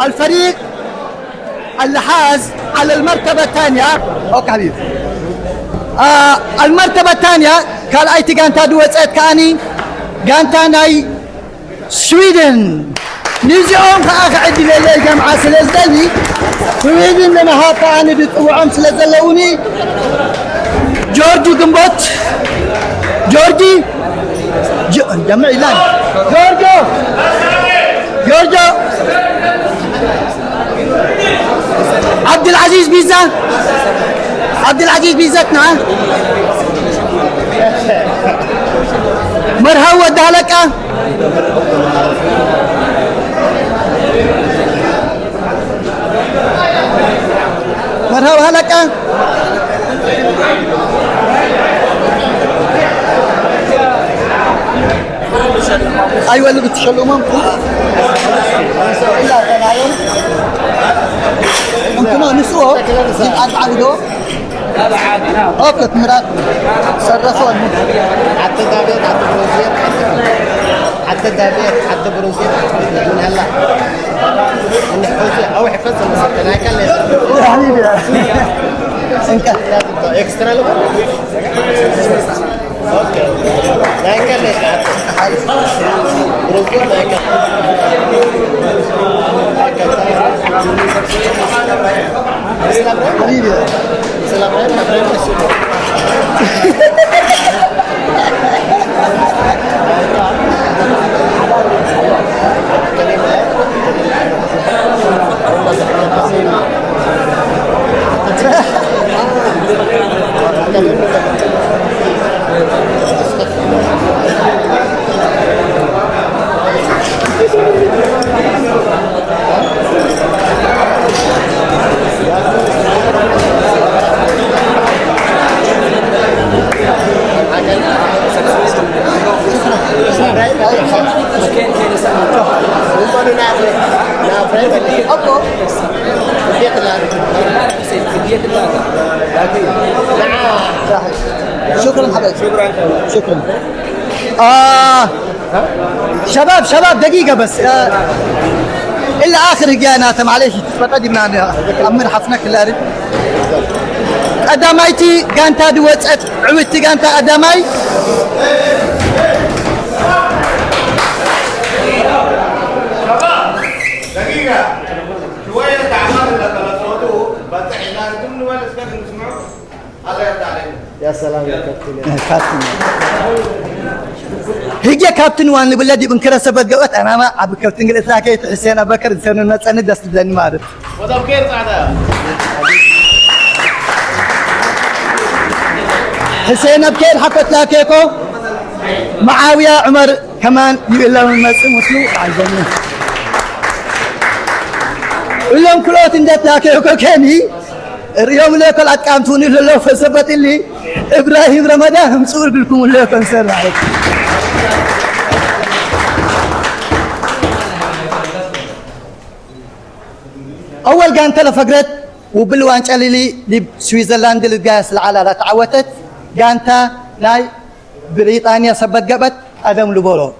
الفريق اللي حاز على المرتبة الثانية. اوكي حبيبي. آه، المرتبة الثانية ካልኣይቲ ጋንታ ዝወፀት ከዓኒ ጋንታ ናይ ስዊድን። ንዚኦም ከዓ ክዕድለለይ ጀምዓ ስለ ዝደሊ ስዊድን ንምሃብ ከዓኒ ዝፅውዖም ስለ ዘለውኒ ጆርጂ ግንቦት ጆርጂ ج- جمع إعلان. جورجو. جورجو. عبد العزيز بيزا. عبد العزيز بيزتنا. مرحبا ودهلك. مرحبا هلك. ኣይወልድ ትሸልሞም። እንትና ንስኦ ይብዓል ዓብዶ። ኦኬ ትምራጥ ሰረፈ። حتى دافيد حتى بروزيت حتى دافيد حتى بروزيت من هلا. نحفظ او حفظ المسكن هاي كان لازم. يا حبيبي. انت اكسترا لو. شكرا حبيبي. شكرا. شكرا. آه. شباب، شباب، دقيقة بس. آه. إلا آخر جانا، معليش، تفضل، دي من أمير حفنك اللاري. قدامايتي كانت هذه وقت عويتي كانت قداماي. شوية تعبان اللي خلصوه، بس إحنا نتم نوال إسكان نسمعه. الله يرضى علينا. يا سلام يا كابتن، يا كابتن. هي كابتن وان اللي بلدي بنكرة سبق قوت، أنا ما أبو كابتن قلت لك إيه، حسين أبو بكر، إنسان الناس، أنا دست لدني مارد. وده بكير بعدها. حسين أبو بكير حكت لك إيكو. معاوية عمر كمان يقول لهم المسلم مسلم عايزين. قول لهم كل وقت إن جت لك إيكو كاني. اليوم ليكو الأتقام توني لله فسبت اللي إبراهيم رمضان مسؤول بكم ليكو سر عليك. أول جان تلفقرت وبالوان تشاليلي لسويسرلاند للجاس العلا لا تعوتت جانتا ناي بريطانيا سبت قبت أدم لبولو.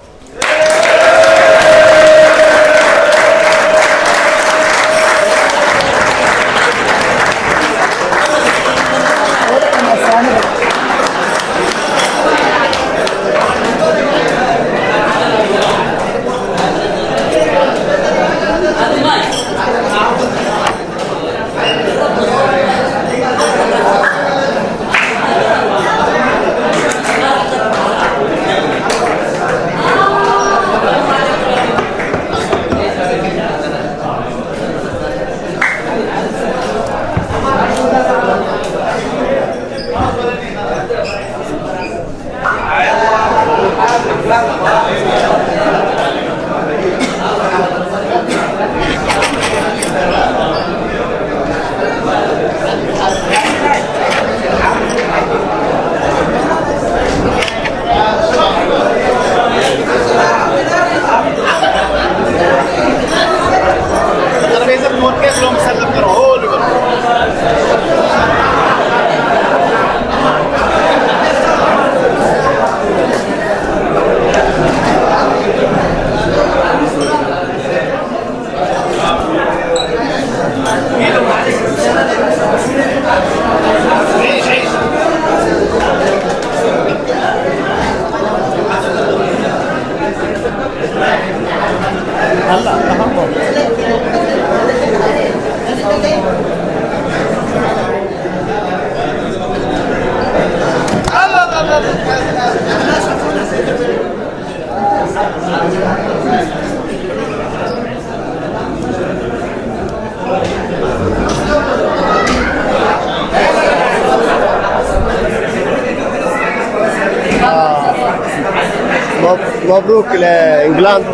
مبروك لإنجلاند.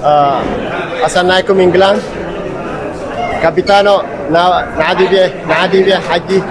آه، أسنايكم إنجلاند. كابيتانو نا-، نعدي بيه، نعدي بيه حجي.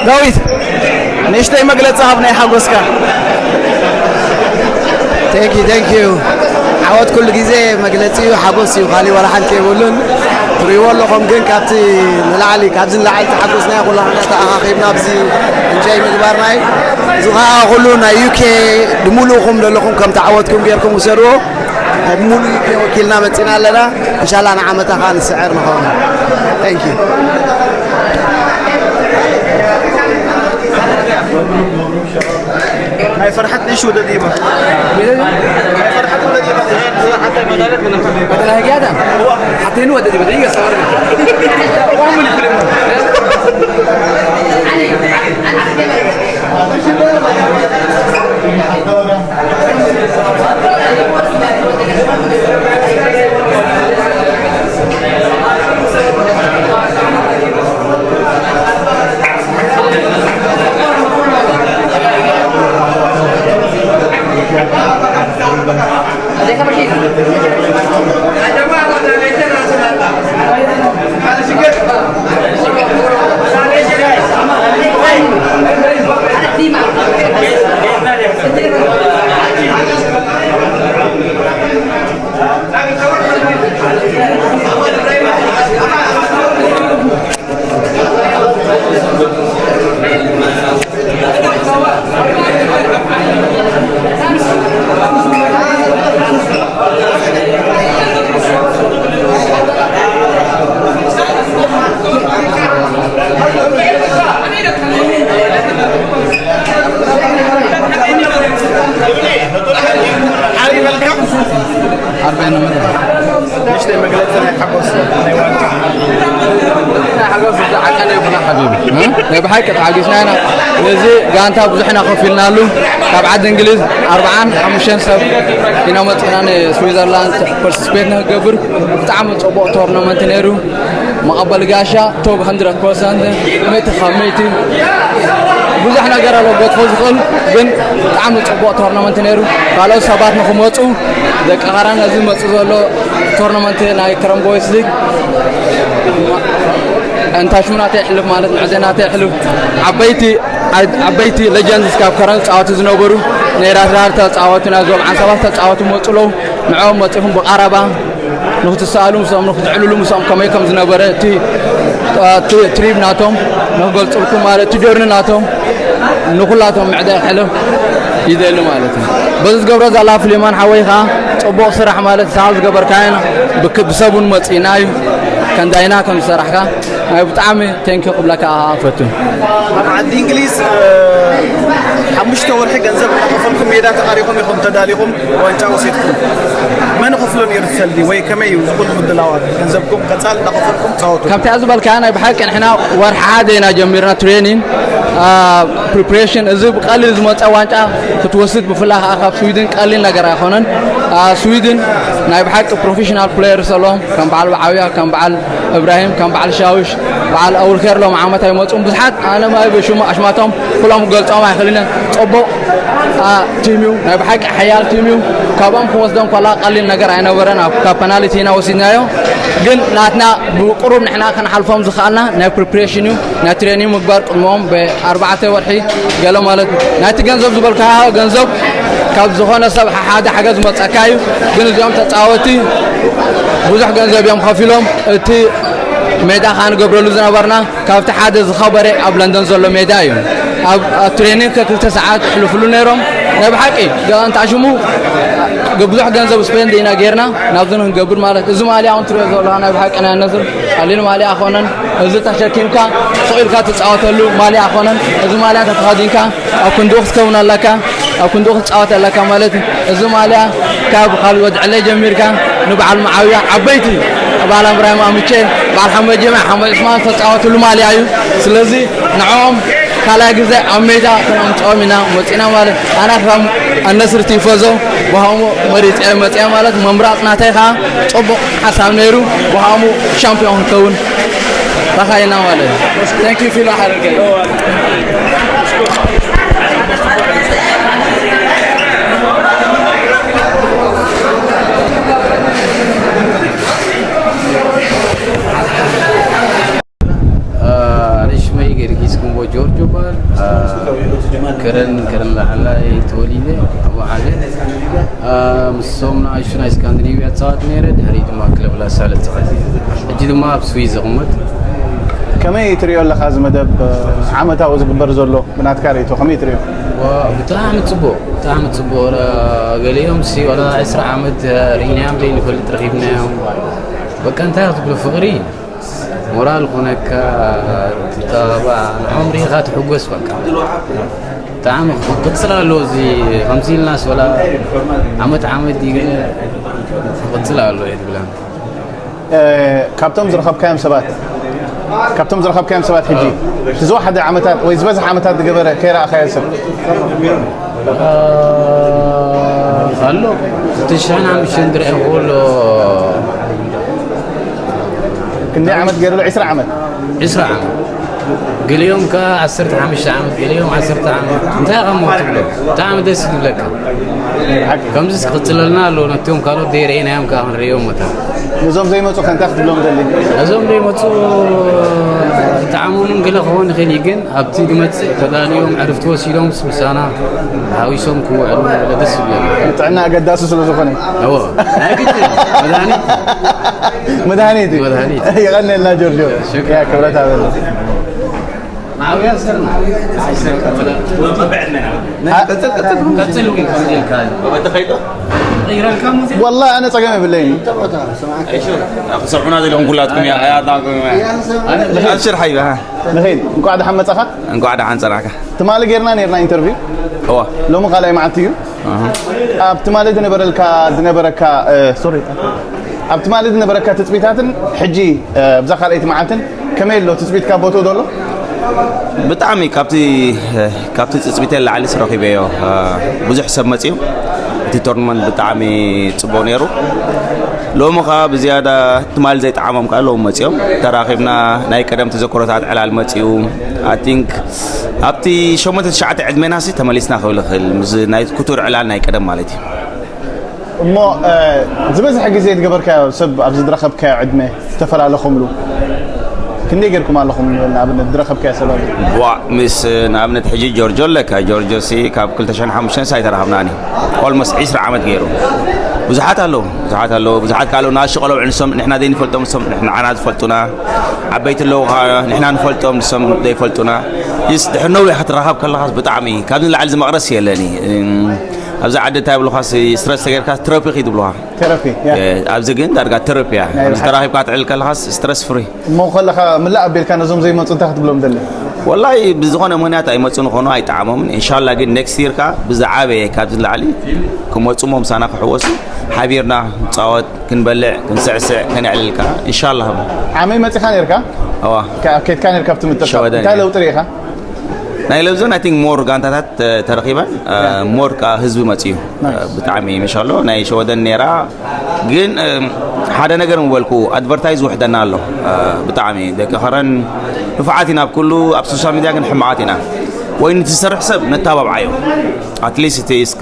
ዳዊት፣ ንእሽተይ መግለጺ ሃብ ናይ ሓጎስካ። Thank you, thank you. ዓወት ኩሉ ግዜ መግለጺ እዩ፣ ሓጎስ እዩ፣ ካሊእ ዋላ ሓንቲ የብሉን። ትርእይዎ ኣለኹም ግን ካብቲ ንላዕሊ፣ ካብዚ ንላዕሊ ተሓጎስና ኩላህና ተኣኻኺብና ኣብዚ እንጆይ ምግባርና እዩ። እዚ ከዓ ኩሉ ናይ ዩኬ ብሙሉእኹም ዘለኹም ከም ተዓወትኩም ጌርኩም ውሰድዎ። ብሙሉእ ዩኬ ወኪልና መፂና ኣለና። እንሻላ ንዓመታ ከዓ ንስዕር ንኸውን። Thank you. ናይ ፈርሓት ንእሽ ወደ ዲባ። ናይ ፈርሓት ወደ ዲባ። ሓንታይ መዳለት ምንም። Ada lagi ada? Hati ini ada di mana? Iya, sabar. Wah, mau dikirim. ሓሪበልካ። ዓርባይ ነመረ ንእሽተይ መግለፂ ናይ ሓጎስ ናይ ዋንጫ። ናይ ሓጎስ ዝዓቀነ ይኹና ሓቢቢ። እ? ናይ ብሓቂ ተሓጊስና ኢና። ነዚ ጋንታ ብዙሕ ኢና ከፊልናሉ። ካብ ዓዲ እንግሊዝ ኣርብዓን ሓሙሽተን ሰብ ኢና መፂና ንስዊዘርላንድ ፓርቲስፔት ንክገብር። ብጣዕሚ ፅቡቕ ቶርናመንት ነይሩ። መቐበሊ ጋሻ ቶብ ሃንድረድ ፐርሰንት፣ ሚእቲ ካብ ሚእቲ። ብዙሕ ነገር ኣሎ ገጥፎ ዝኽእል፣ ግን ብጣዕሚ ፅቡቕ ቶርናመንት ነይሩ። ካልኦት ሰባት ንክመፁ፣ ደቂ ኻራ ነዚ መፁ ዘሎ ቶርናመንት ናይ ክረም ቦይስ ሊግ እንታሽሙናተ ይሕልፍ ማለት ንዕዘናተ ይሕልፍ። ዓበይቲ ዓበይቲ ሌጀንድስ ካብ ከረን ዝፃወቱ ዝነበሩ ናይ ራስዳር ተፃወቱ፣ ናይ ዞም ዓንሰባት ተፃወቱ መፁ ኣለዉ። ንዕኦም መፂኹም ብቐረባ ንክትሰኣሉ ምስኦም፣ ንክትዕልሉ ምስኦም ከመይ ከም ዝነበረ፣ እቲ እቲ ትሪፕ ናቶም ንክገልፅልኩም ማለት፣ እቲ ጆርኒ ናቶም ንኩላቶም ምዕዳይ ክሕልፍ ይደሊ ማለት እዩ። በዚ ዝገብሮ ዘላ ፍሊማን ሓወይ ከዓ ፅቡቕ ስራሕ ማለት፣ ንስኻ ዝገበርካዮ ብክ- ብሰብ እውን መፂእና እዩ፣ ከንዳይና ከም ዝሰራሕካ ናይ ብጣዕሚ ቴንኪ ክብለካ እፈቱ። ኣብ ዓዲ እንግሊዝ ሓሙሽተ ወርሒ ገንዘብ እናኸፈልኩም ሜዳ ተቓሪኹም ኢኹም ተዳሊኹም ዋንጫ ወሲድኩም። መን ይኸፍሎ ነይሩ እቲ ሰልዲ ወይ ከመይ እዩ ዝኹሉ ምድላዋት? ገንዘብኩም ቀፃል እናኸፈልኩም ፃወቱ። ከምቲ ዝበልካ ናይ ብሓቂ ንሕና ወርሒ ሓደ ኢና ጀሚርና ትሬኒን ፕሪፕሬሽን። እዚ ብቀሊል ዝመፀ ዋንጫ ክትወስድ ብፍላይ ከዓ ካብ ስዊድን ቀሊል ነገር ኣይኮነን። ስዊድን ናይ ብሓቂ ፕሮፌሽናል ፕሌየርስ ኣለዎም ከም በዓል ብዓብያ ከም በዓል እብራሂም ከም በዓል ሻውሽ በዓል ኣውልኬር ሎም ዓመት ኣይመፁም ብዙሓት ኣነ ማይ በሽሙ ኣሽማቶም ኩሎም ክገልፆም ኣይኽእልን እየ። ፅቡቕ ቲም እዩ ናይ ብሓቂ ሓያል ቲም እዩ። ካብኦም ክወስዶም ከላ ቀሊል ነገር ኣይነበረን። ኣብ ካብ ፐናልቲ ኢና ወሲድናዮ። ግን ናትና ብቁሩብ ንሕና ክንሓልፎም ዝኸኣልና ናይ ፕሪፕሬሽን እዩ ናይ ትሬኒንግ ምግባር ቅድሞም ብኣርባዕተ ወርሒ ገለ ማለት እዩ። ናይቲ ገንዘብ ዝበልካ ገንዘብ ካብ ዝኾነ ሰብ ሓደ ሓገዝ መፀካ እዩ። ግን እዚኦም ተፃወቲ ብዙሕ ገንዘብ እዮም ከፊሎም እቲ ሜዳ ከዓ ንገብረሉ ዝነበርና ካብቲ ሓደ ዝኸበረ ኣብ ለንደን ዘሎ ሜዳ እዩ። ኣብ ኣብ ትሬኒንግ ከክልተ ሰዓት ይሕልፍሉ ነይሮም። ናይ ብሓቂ ገንታ ሽሙ ብዙሕ ገንዘብ ስፔንድ ኢና ጌርና ናብዚ ንክንገብር ማለት እዚ ማልያ እውን ትሪኦ ዘለኻ ናይ ብሓቂ ናይ ነስር ቀሊል ማልያ ኣይኮነን። እዚ ተሸኪምካ ስቕ ኢልካ ትፃወተሉ ማልያ ኣይኮነን። እዚ ማልያ እንተተኸዲንካ ኣብ ክንድኡ ክትከውን ኣለካ፣ ኣብ ክንድኡ ክትፃወት ኣለካ ማለት እዩ። እዚ ማልያ ካብ ካልድ ወድዕለይ ጀሚርካ ንበዓል መዓብያ ዓበይቲ በዓል እብራሂም ኣምቼ በዓል ሓመድ ጀምዓ ሓመድ ዑስማን ዝተፃወትሉ ማልያ እዩ። ስለዚ ንዕኦም ካልኣይ ግዜ ኣብ ሜዳ ክነምፅኦም ኢና መፂና ማለት ኣና ከም ኣነስር ቲፎዞ ብሃሙ መሪፀ መፅያ ማለት መምራፅ ናተይ ከዓ ፅቡቕ ሓሳብ ነይሩ። ብሃሙ ሻምፒዮን ክከውን ተኻይና ማለት እዩ። Thank you ፊሎ ሓረገ Rishmay Gergis Kumbo Giorgio ba ምስሶም ንኣሽቱ ናይ ስካንዲኔቪያ ፃወት ነይረ። ድሕሪ ድማ ክለብ ላሳለ ፃወት፣ ሕጂ ድማ ኣብ ስዊዝ ዝቕመጥ። ከመይ ትሪኦ ኣለኻ እዚ መደብ? ዓመታዊ ዝግበር ዘሎ ብናትካ ርእይቶ ከመይ ትሪኦ? ብጣዕሚ ፅቡቅ፣ ብጣዕሚ ፅቡቅ። ገሊኦም ሲ ዋላ ዕስራ ዓመት ርኢናዮም ዘይንፈልጥ ረኺብናዮም። በቃ እንታይ ክትብሎ፣ ፍቕሪ ሞራል ኮነካ፣ ትተባባዕ፣ ንዖም ርኢኻ ትሕጎስ። በቃ ብጣዕሚ ክቕፅል ኣለዎ እዚ። ከምዚ ኢልናስ ወላ ዓመት ዓመት ድዩ ግን ክቕፅል ኣለዎ እየ ዝብላ። ካብቶም ዝረኸብካዮም ሰባት፣ ካብቶም ዝረኸብካዮም ሰባት ሕጂ እቲ ዝወሓደ ዓመታት ወይ ዝበዝሕ ዓመታት ዝገበረ ከይረኣኻዮ ሰብ? ኣሎ። ክልተ ሽሕን ሓሙሽተን ክርኢ ከሎ ክንደይ ዓመት ገይሩ? ዕስራ ዓመት። ዕስራ ዓመት፣ ገሊኦም ከኣ ዓሰርተ ሓሙሽተ ዓመት፣ ገሊኦም ዓሰርተ ዓመት። እንታይ ኢኻ እሞ ትብሎ? ብጣዕሚ ደስ ዝብለካ። ከምዚስ ክቕጽለልና ኣለዎ። ነቶም ካልኦት ዘይረኣናዮም ከኣ ክንርእዮም መታን። ነዞም ዘይመጹ ከ እንታይ ክትብሎም ደሊ? ነዞም ዘይመጹ፣ ጣዕሞምን ገለ ክኸውን ይኽእል እዩ፣ ግን ኣብቲ ዝመጽእ ተዳልዮም ዕርፍቲ ወሲዶምስ ምሳና ሓዊሶም ክውዕሉ ደስ ይብለኒ። ጥዕና ኣገዳሲ ስለ ዝኾነ። እዎ፣ ናይ ግድን መድሃኒት። መድሃኒት እዩ። መድሃኒት። የቐንየልና ጆርጆ። ሽክራን። ያ ክብረት ኣበል። ወላ ኣነ ጸገም የብለይን። ክሰምዑና ዘለኹም ኩላትኩም እያ። ኣብሽር ሓይባ። ንኸይድ። እንኳዕ ደሓን መጻኻ። እንኳዕ ደሓን ጸናሕካ። ትማሊ ጌርና ኔርና ኢንተርቪው። እዋ። ሎሚ ካልኣይ መዓልቲ እዩ። ኣብ ትማሊ ዝነበረልካ፣ ዝነበረካ፣ እ፣ ሶሪ። ኣብ ትማሊ ዝነበረካ ትጽቢታትን ሕጂ፣ እ፣ ኣብዛ ካልኣይቲ መዓልትን ከመይ ኣሎ ትጽቢትካ? ቦትኡ ዶ ኣሎ? ብጣዕሚ ካብቲ፣ እ፣ ካብቲ ትጽቢተይ ንላዕሊ ረኺበዮ። እ፣ ብዙሕ ሰብ መጺኡ። እቲ ቶርናመንት ብጣዕሚ ጽቡቕ ነይሩ። ሎሚ ኸኣ ብዝያዳ ትማሊ ዘይጠዓሞም ከኣ ሎሚ መጺኦም። ተራኺብና ናይ ቀደም ተዘክሮታት ዕላል መጺኡ። I think ኣብቲ ሸሞንተ ትሽዓተ ዕድሜና ሲ ተመሊስና ክብል እኽእል፣ ምስ ናይ ክቱር ዕላል ናይ ቀደም ማለት እዩ። እሞ፣ እ፣ ዝበዝሐ ግዜ ዝገበርካዮ ሰብ ኣብ ዝረኸብካዮ ዕድመ ዝተፈላለኹምሉ ክንደይ ጌርኩም ኣለኹም? ንኣብነት ዝረኸብካዮ ሰብ ኣሎ? ዋ፣ ምስ፣ ንኣብነት ሕጂ ጆርጆ ኣለካ። ጆርጆ ሲ ካብ ክልተ ሽሕን ሓሙሽተን ሲ ኣይተራኸብናን እዩ። ኦልሞስት ዕስራ ዓመት ገይሩ። ብዙሓት ኣለዉ፣ ብዙሓት ኣለዉ፣ ብዙሓት ከኣ ኣለዉ። ንኣሽቱ ቆልዑ ንሶም ንሕና ዘይንፈልጦም ንሶም ንሕና፣ ንዓና ዝፈልጡና። ዓበይቲ ኣለዉ ኸኣ ንሕና ንፈልጦም ንሶም ዘይፈልጡና። ይስ ድሕሪ ነዊሕ ክትራኸብ ከለኻስ ብጣዕሚ ካብዚ ንላዕሊ ዝመቕረስ የለን እዩ። እም፣ ኣብዚ ዓዲ እንታይ ይብሉኻስ ስትረስ ተጌርካ ቴራፒ ኺድ ይብሉኻ። ቴራፒ፣ ያ። እ፣ ኣብዚ ግን ዳርጋ ቴራፒ እያ። ናይ ምስ ተራኺብካ ትዕል ከለኻስ ስትረስ ፍሪ። እሞ ከለኻ ምላእ ኣቢልካ ነዞም ዘይመጹ እንታይ ክትብሎም ደሊ? ወላሂ ብዝኾነ ምኽንያት ኣይመጹን ይኾኑ፣ ኣይጠዓሞምን። ኢንሻላህ ግን ኔክስት ይር ከኣ ብዝዓበየ ካብዚ ንላዕሊ ክመጹ እሞ ምሳና ክሕወሱ ሓቢርና ንጻወት፣ ክንበልዕ፣ ክንስዕስዕ፣ ከነዕልል ከኣ ኢንሻላህ። ዓመይ መጺኻ ኔርካ? እዋ። ከ-፣ ኣብ ከይድካ ኔርካ ኣብቲ ምጥርሻ። ሸወደን እንታይ እየ። ለውጢ ርኢኻ? ናይ ለውጥን፣ I think፣ ሞር ጋንታታት ተ-፣ ተረኺበን፣ እ፣ ያ። ሞር ከኣ ህዝቢ መጺኡ። ናይስ። እ፣ ብጣዕሚ መሻሎ ናይ ሸወደን ኔራ። ግን፣ እ፣ ሓደ ነገር ምበልኩ፣ ኣድቨርታይዝ ውሕደና ኣሎ። እ፣ ብጣዕሚ ደቂ ኸረን ንፉዓት ኢና ኣብ ኩሉ፣ ኣብ ሶሻል ሚድያ ግን ሕማቓት ኢና። ወይ ንትሰርሕ ሰብ ነተባብዓዮ። ኣትሊስት እቲ እስከ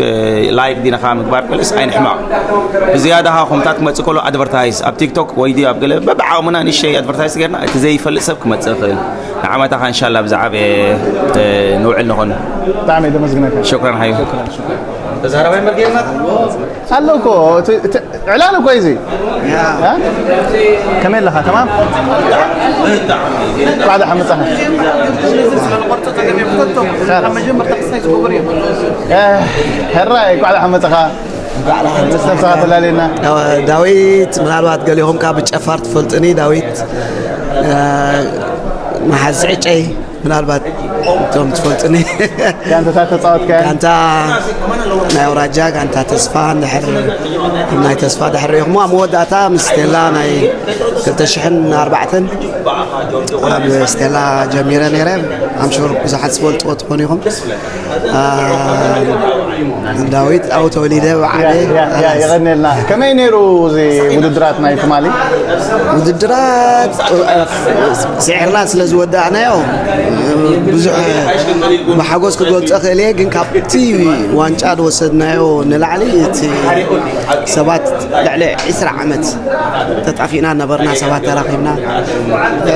ላይክ ዲና ኸኣ ምግባር ገለስ ኣይንሕማቕ። ብዝያዳ ኸኣ ከምታት ክመጽእ ከሎ ኣድቨርታይዝ ኣብ ቲክቶክ ወይ ድዩ ኣብ ገለ በብዓቕምና ንእሽተይ ኣድቨርታይዝ ጌርና እቲ ዘይፈልጥ ሰብ ክመጽእ ይኽእል። ንዓመታኻ እንሻላ ብዛዕባ፣ እ፣ ንውዕል ንኾን። ብጣዕሚ እየ ዘመስግነካ። ሽክራን ሓዩ። ተዛራባይ መርጌና ኣሎ እኮ፣ እቲ፣ እቲ ዕላል እኮ እዩ እዚ። ያ። እ? ከመይ ኣለኻ? ተማም? እንኳዕ ደሓን መጻኻ። ኸር። እ፣ ሕራይ፣ እንኳዕ ደሓን መጻኻ። ምስ ነብስኻ ተላልየና። ዳዊት፣ ምናልባት ገሊኹም ካብ ብጨፋር ትፈልጥኒ፣ ዳዊት፣ እ፣ መሓዚ ዕጨይ። ምናልባት እቶም ትፈልጥኒ። ጋንታታት ተጻወትካ? ጋንታ ናይ ኣውራጃ፣ ጋንታ ተስፋ፣ እንድሕር ናይ ተስፋ ድሕር ርኢኹሞ፣ ኣብ መወዳእታ ምስ ስቴላ ናይ ክልተ ሽሕን ኣርባዕተን ኣብ ስቴላ ጀሚረ ነይረ። ኣምሹር ብዙሓት ዝፈልጥዎ ትኾኑ ኢኹም። አ፣ ዳዊት ኣብኡ ተወሊደ፣ ብዓበ ያ፣ ያ፣ ያ፣ ይቐንየልና። ከመይ ነይሩ እዚ ውድድራት ናይ ትማሊ? ውድድራት፣ እ፣ ስዒርና ስለ ዝወዳእናዮ፣ እ፣ ብዙሕ ብሓጎስ ክገልጾ ክእል እየ፣ ግን ካብቲ ዋንጫ ዝወሰድናዮ ንላዕሊ እቲ ሰባት ልዕሊ ዕስራ ዓመት ተጣፊእና ነበርና፣ ሰባት ተራኺብና፣ እ፣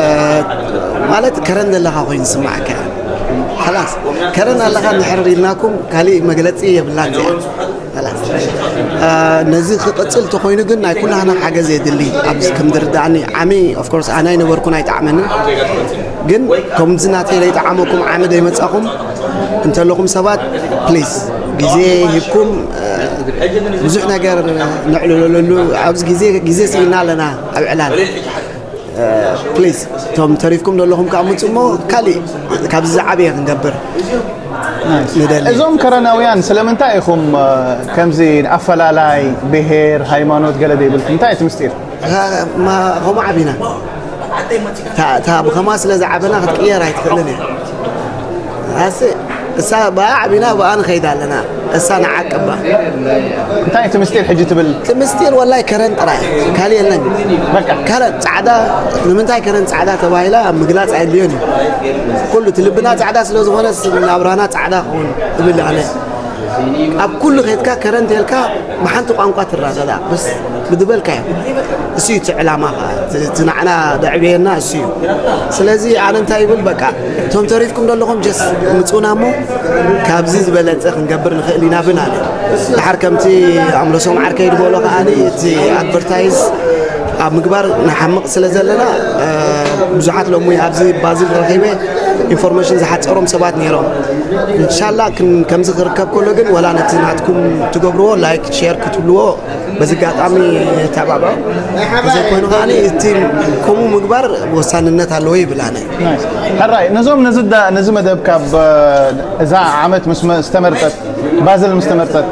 ማለት ከረን ዘለኻ ኮይኑ ዝስምዓካ። ከላስ፣ ከረን ኣለኻ እንድሕር ኢልናኩም ካሊእ መግለጺ የብላን እዚኣ። ነዚ ክቕፅል ተኾይኑ ግን ናይ ኩላህና ሓገዝ የድሊ። ኣብዚ ከም ዝርዳእኒ ዓሚ ኦፍኮርስ ኣነ ኣይነበርኩን ኣይጠዓመንን፣ ግን ከምዚ ናተይ ዘይጠዓመኩም ዓሚ ዘይመፃኹም እንተለኹም ሰባት ፕሊዝ ግዜ ሂብኩም ብዙሕ ነገር ነዕልለሉ ኣብዚ ግዜ ግዜ ስኢና ኣለና ኣብ ዕላል ፕሊዝ እቶም ተሪፍኩም ዘለኹም ከዓ ምፁ እሞ ካሊእ ካብዚ ዝዓበየ ክንገብር ንደሊ። እዞም ከረናውያን ስለምንታይ ኢኹም ከምዚ ኣፈላላይ ብሄር ሃይማኖት ገለ ዘይብልኩም እንታይ እቲ ምስጢር? ከምኡ ዓቢና እታ ብኸማ ስለ ዝዓበና ክትቅየር ኣይትኽእልን እያ። ኣስ እሳ ብኣ ዓቢና ብኣ ንኸይድ ኣለና። እሳ ንዓቅባ እንታይ እቲ ምስጢር ሕጂ ትብል? እቲ ምስጢር ወላይ ከረን ጥራይ ካልእ የለን። በቃ ከረን ጻዕዳ ንምንታይ ከረን ጻዕዳ ተባሂላ ኣብ ምግላጽ ኣየድልዮን እዩ። ኩሉ እቲ ልብና ጻዕዳ ስለ ዝኾነ ናብራና ጻዕዳ ክኸውን እብል ኣነ። ኣብ ኩሉ ኸድካ ከረን ተልካ ብሓንቲ ቋንቋ ትረዳዳ በስ ብድበልካዮ እሱ እዩ እቲ ዕላማ እቲ ንዓና ደዕብየና እሱ እዩ። ስለዚ ኣነ እንታይ ይብል በቃ እቶም ተሪፍኩም ዘለኹም ጀስ ምፁና እሞ ካብዚ ዝበለፀ ክንገብር ንኽእል ኢና ብና ድሓር ከምቲ ኣምለሶም ዓርከይ ዝበሎ ከዓኒ እቲ ኣድቨርታይዝ ኣብ ምግባር ንሓምቕ ስለ ዘለና ብዙሓት ሎሚ ኣብዚ ባዚል ረኺበ ኢንፎርሜሽን ዝሓፀሮም ሰባት ነይሮም። እንሻላ ከምዚ ክርከብ ከሎ ግን ወላ ነቲ ናትኩም ትገብርዎ ላይክ ሼር ክትብልዎ በዚ ኣጋጣሚ የተባብዖ። ተዘይኮይኑ ከዓኒ እቲ ከምኡ ምግባር ወሳንነት ኣለዎ ይብል ኣነ። ሕራይ ነዞም ነዚ መደብ ካብ እዛ ዓመት ምስ ዝተመርጠት ባዝል ምስ ተመርጸት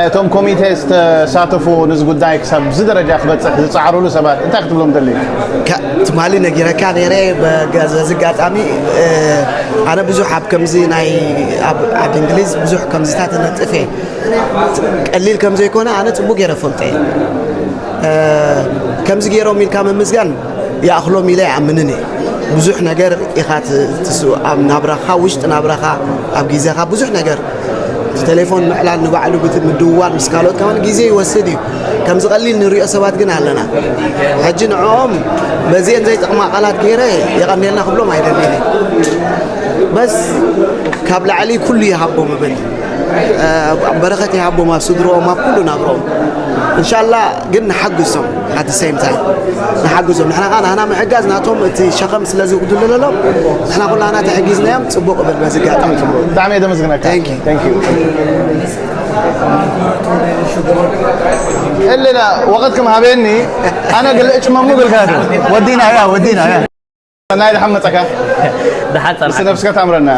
እቶም ኮሚቴ ዝተሳተፉ ነዚ ጉዳይ ክሳብ እዚ ደረጃ ክበጽሕ ዝጸዓሩሉ ሰባት እንታይ ክትብሎም ደልዩ? ትማሊ ነጊረካ ነይረ። በዚ ኣጋጣሚ ኣነ ብዙሕ ኣብ ከምዚ ናይ ኣብ ዓዲ እንግሊዝ ብዙሕ ከምዚታት እነጥፍ እየ። ቀሊል ከም ዘይኮነ ኣነ ጽቡቅ ገይረ ፈልጦ እየ። ከምዚ ገይሮም ኢልካ ምምስጋን ይኣኽሎም ኢለ ኣይኣምንን እየ። ብዙሕ ነገር ኢኻ ትስኡ ኣብ ናብራኻ ውሽጢ ናብራኻ ኣብ ግዜኻ ብዙሕ ነገር እቲ ቴሌፎን ምዕላል ንባዕሉ ምድውዋል ምስ ካልኦት ከማን ግዜ ይወስድ እዩ። ከምዚ ቀሊል ንሪኦ ሰባት ግን ኣለና። ሕጂ ንዕኦም በዚአን ዘይጠቕማ ቃላት ገይረ የቐንየልና ክብሎም ኣይደልን እየ። በስ ካብ ላዕሊ ኩሉ ይሃቦም እብል። በረኸት ይሃቦም ኣብ ስድሮኦም ኣብ ኩሉ ናብሮኦም። እንሻላ ግን ንሓግዞም ኣት ሴም ታይም ንሓግዞም ንሕና ከዓ ናህና ምሕጋዝ ናቶም እቲ ሸኸም ስለ ዝጉድልለሎም ንሕና ኩላና ተሕጊዝናዮም ፅቡቅ እብል በዚ ጋጣሚ ብጣዕሚ እየ ደመስግነካ። እልና ወቐት ከም ሃበኒ ኣነ ግልእጭ መሙ ግልጋት ወዲና ያ ወዲና ያ ናይ ደሓን መፀካ ደሓን ጸንሓ ነብስካ ታምረና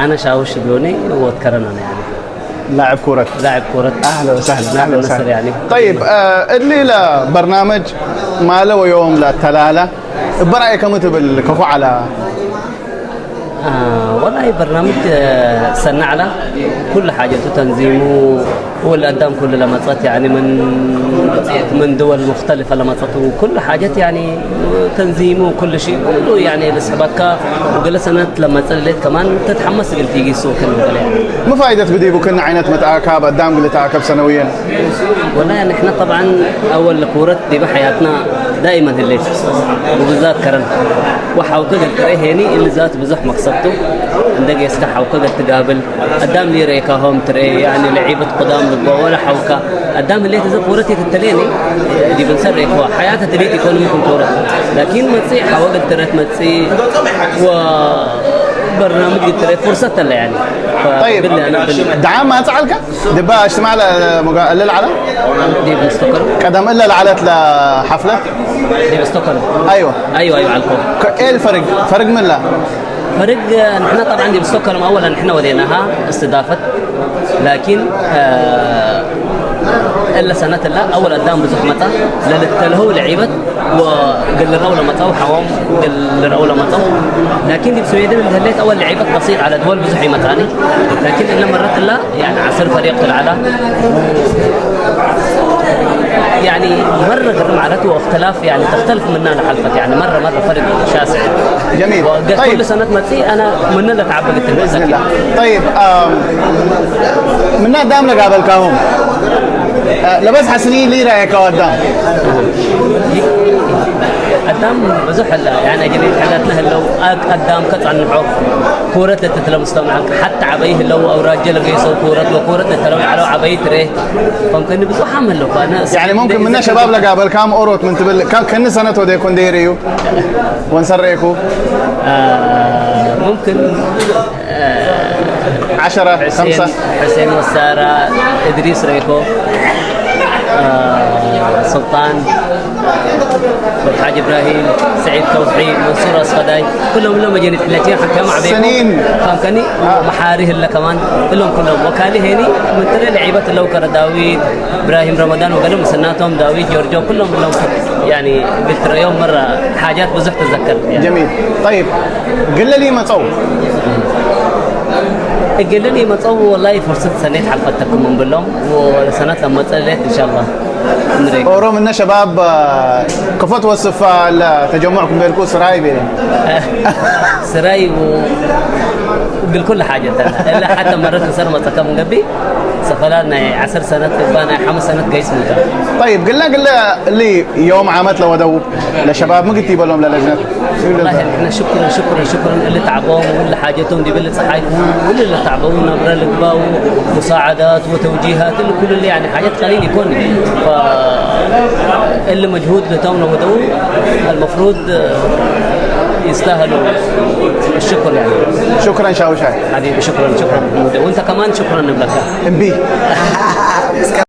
ኣነ ሻውሽ ብሎኒ ወትከረና ናይ لاعب كرة لاعب كرة اهلا وسهلا اهلا وسهلا يعني طيب ادلي له برنامج ما له يوم لا تلالا برأيك كم تبل كفو على والله برنامج سنعلى كل حاجة تنظيمه والأدام كل لما صارت يعني من من دول مختلفة لما صارت وكل حاجات يعني تنظيمه وكل شيء كله يعني لسحبك وقال سنة لما صليت كمان تتحمس قلت يجي سوق المغلي ما فائدة بدي بكون عينة متعاكب أدام قلت عاكب سنويا والله يعني احنا طبعا أول كورة دي بحياتنا دائما هليت وبالذات كرن وحاوكا قلت ريهيني اللي ذات بزح مقصدته عندك يسكح حاوكا قلت قابل ኣዳም ሊረይካሆም ትርኢ ያኒ ለዒበት ቅዳም ልቦ ወላ ሓውካ ኣዳም ህሌት እዚ ክብረት የተተለየኒ ዲብን ሰር ይኮ ሓያተ ትሌት ይኮን ምክን ክብረት ላኪን መጽ ሓወ ግልትረት መጽ ወበርናምጅ ግልትረት ፍርሰት ተለ ያኒ طيب دعم ما تعالك دبا اجتماع للعلم دي بستوكر قدم الا العلت لحفله دي بستوكر ايوه ايوه ايوه على الكوره ايه الفرق فرق من لا فرق نحن طبعا دي بستوكر اولا نحن وديناها استضافه لكن እለ ሰነት እላ ኣወል ኣዳም ብዙሕ መጻ ለልተልሀው ለዒበት ወግልረው ለመጻው ሓዎም ግልረው ለመጻው ላኪን ዲብ ስዌድን እንተለየት ኣወል ለዒበት በሲጥ ዓለ ድወል ብዙሕ ይመጻኒ ላኪን እለ መረት እላ يعني عشر فريق في العالم يعني مرة غير معناته اختلاف يعني تختلف منها لحلفة يعني مرة مرة فرق شاسع جميل طيب كل سنة تمثي أنا من اللي تعبت باذن الله طيب ምና ዳም ለጋበልካሁም ለበዝሓ ስኒ ሊራ የካዋዳ ኣዳም ብዙሕ ኣላ፣ ያነ ጀኔት ሓላትና ህለው፣ ኣዳም ከጻንሖ፣ ክውረት ለተትለምስቶም፣ ሓታ ዓበይ ህለው፣ ኣውራጀ ለገይሶ፣ ክውረት ወክውረት ለተለው፣ ዓለው ዓበይ ትሬ፣ ከም ከኒ ብዙሓም ህለው፣ ኳነ፣ يعني ممكن منا شباب لقى بالكام أوروت من تبل كان كن سنة ودي كون ديريو ونسريكو. آه، ممكن آه، عشرة خمسة. حسين وسارة، إدريس ريكو، آه، سلطان، والحاج إبراهيم، سعيد كوزعي، منصور أسخداي، كلهم لهم جنة حلتين حكام عبيد. سنين. كان كني محاري هلا كمان، كلهم كلهم وكالي هني من ترى لعيبة اللوكر داوود، إبراهيم رمضان وقالوا مسناتهم داوود جورجو كلهم كلهم يعني قلت يوم مرة حاجات بزح تتذكر يعني. جميل. طيب، قل لي ما تصو እግልን ይመጸው ወላሂ ፍርስት ሰኔት ሓልፈተኩም እንብሎም ወሰናት ለመጸለት እንሻላ ንሬ ኦሮም እና ሸባብ ክፎት ወስፋ ለተጀመዕኩም ቤልኩ ስራይ ቤ ስራይ እግል ኩሉ ሓጀት እላ ሓተ መረት ንሰር መጸከም ንገቢ ሰፈላ ናይ ዓሰር ሰነት እባ ናይ ሓመስ ሰነት ገይስ ምንታ طيب قلنا قلنا اللي يوم عامت لو دو ለሸባብ ምግቲ ይበሎም ለለጅነት ሽኩርን ሽኩርን ሽኩርን እሊ ተዓቦም ውል ሓጀቶም ዲብል ፀሓይ ውል ለተዓበው ናብረ ልግባው ሙሳዓዳት ወተውጂሃት እሊ ኩሉ እሊ ያኒ ሓጀት ቀሊል ይኮን እሊ መጅሁድ ለቶም ለወደው المفروض يستاهلوا الشكر يعني شكرا شاوشاي حبيبي شكرا شكرا وانت كمان شكرا نبلك امبي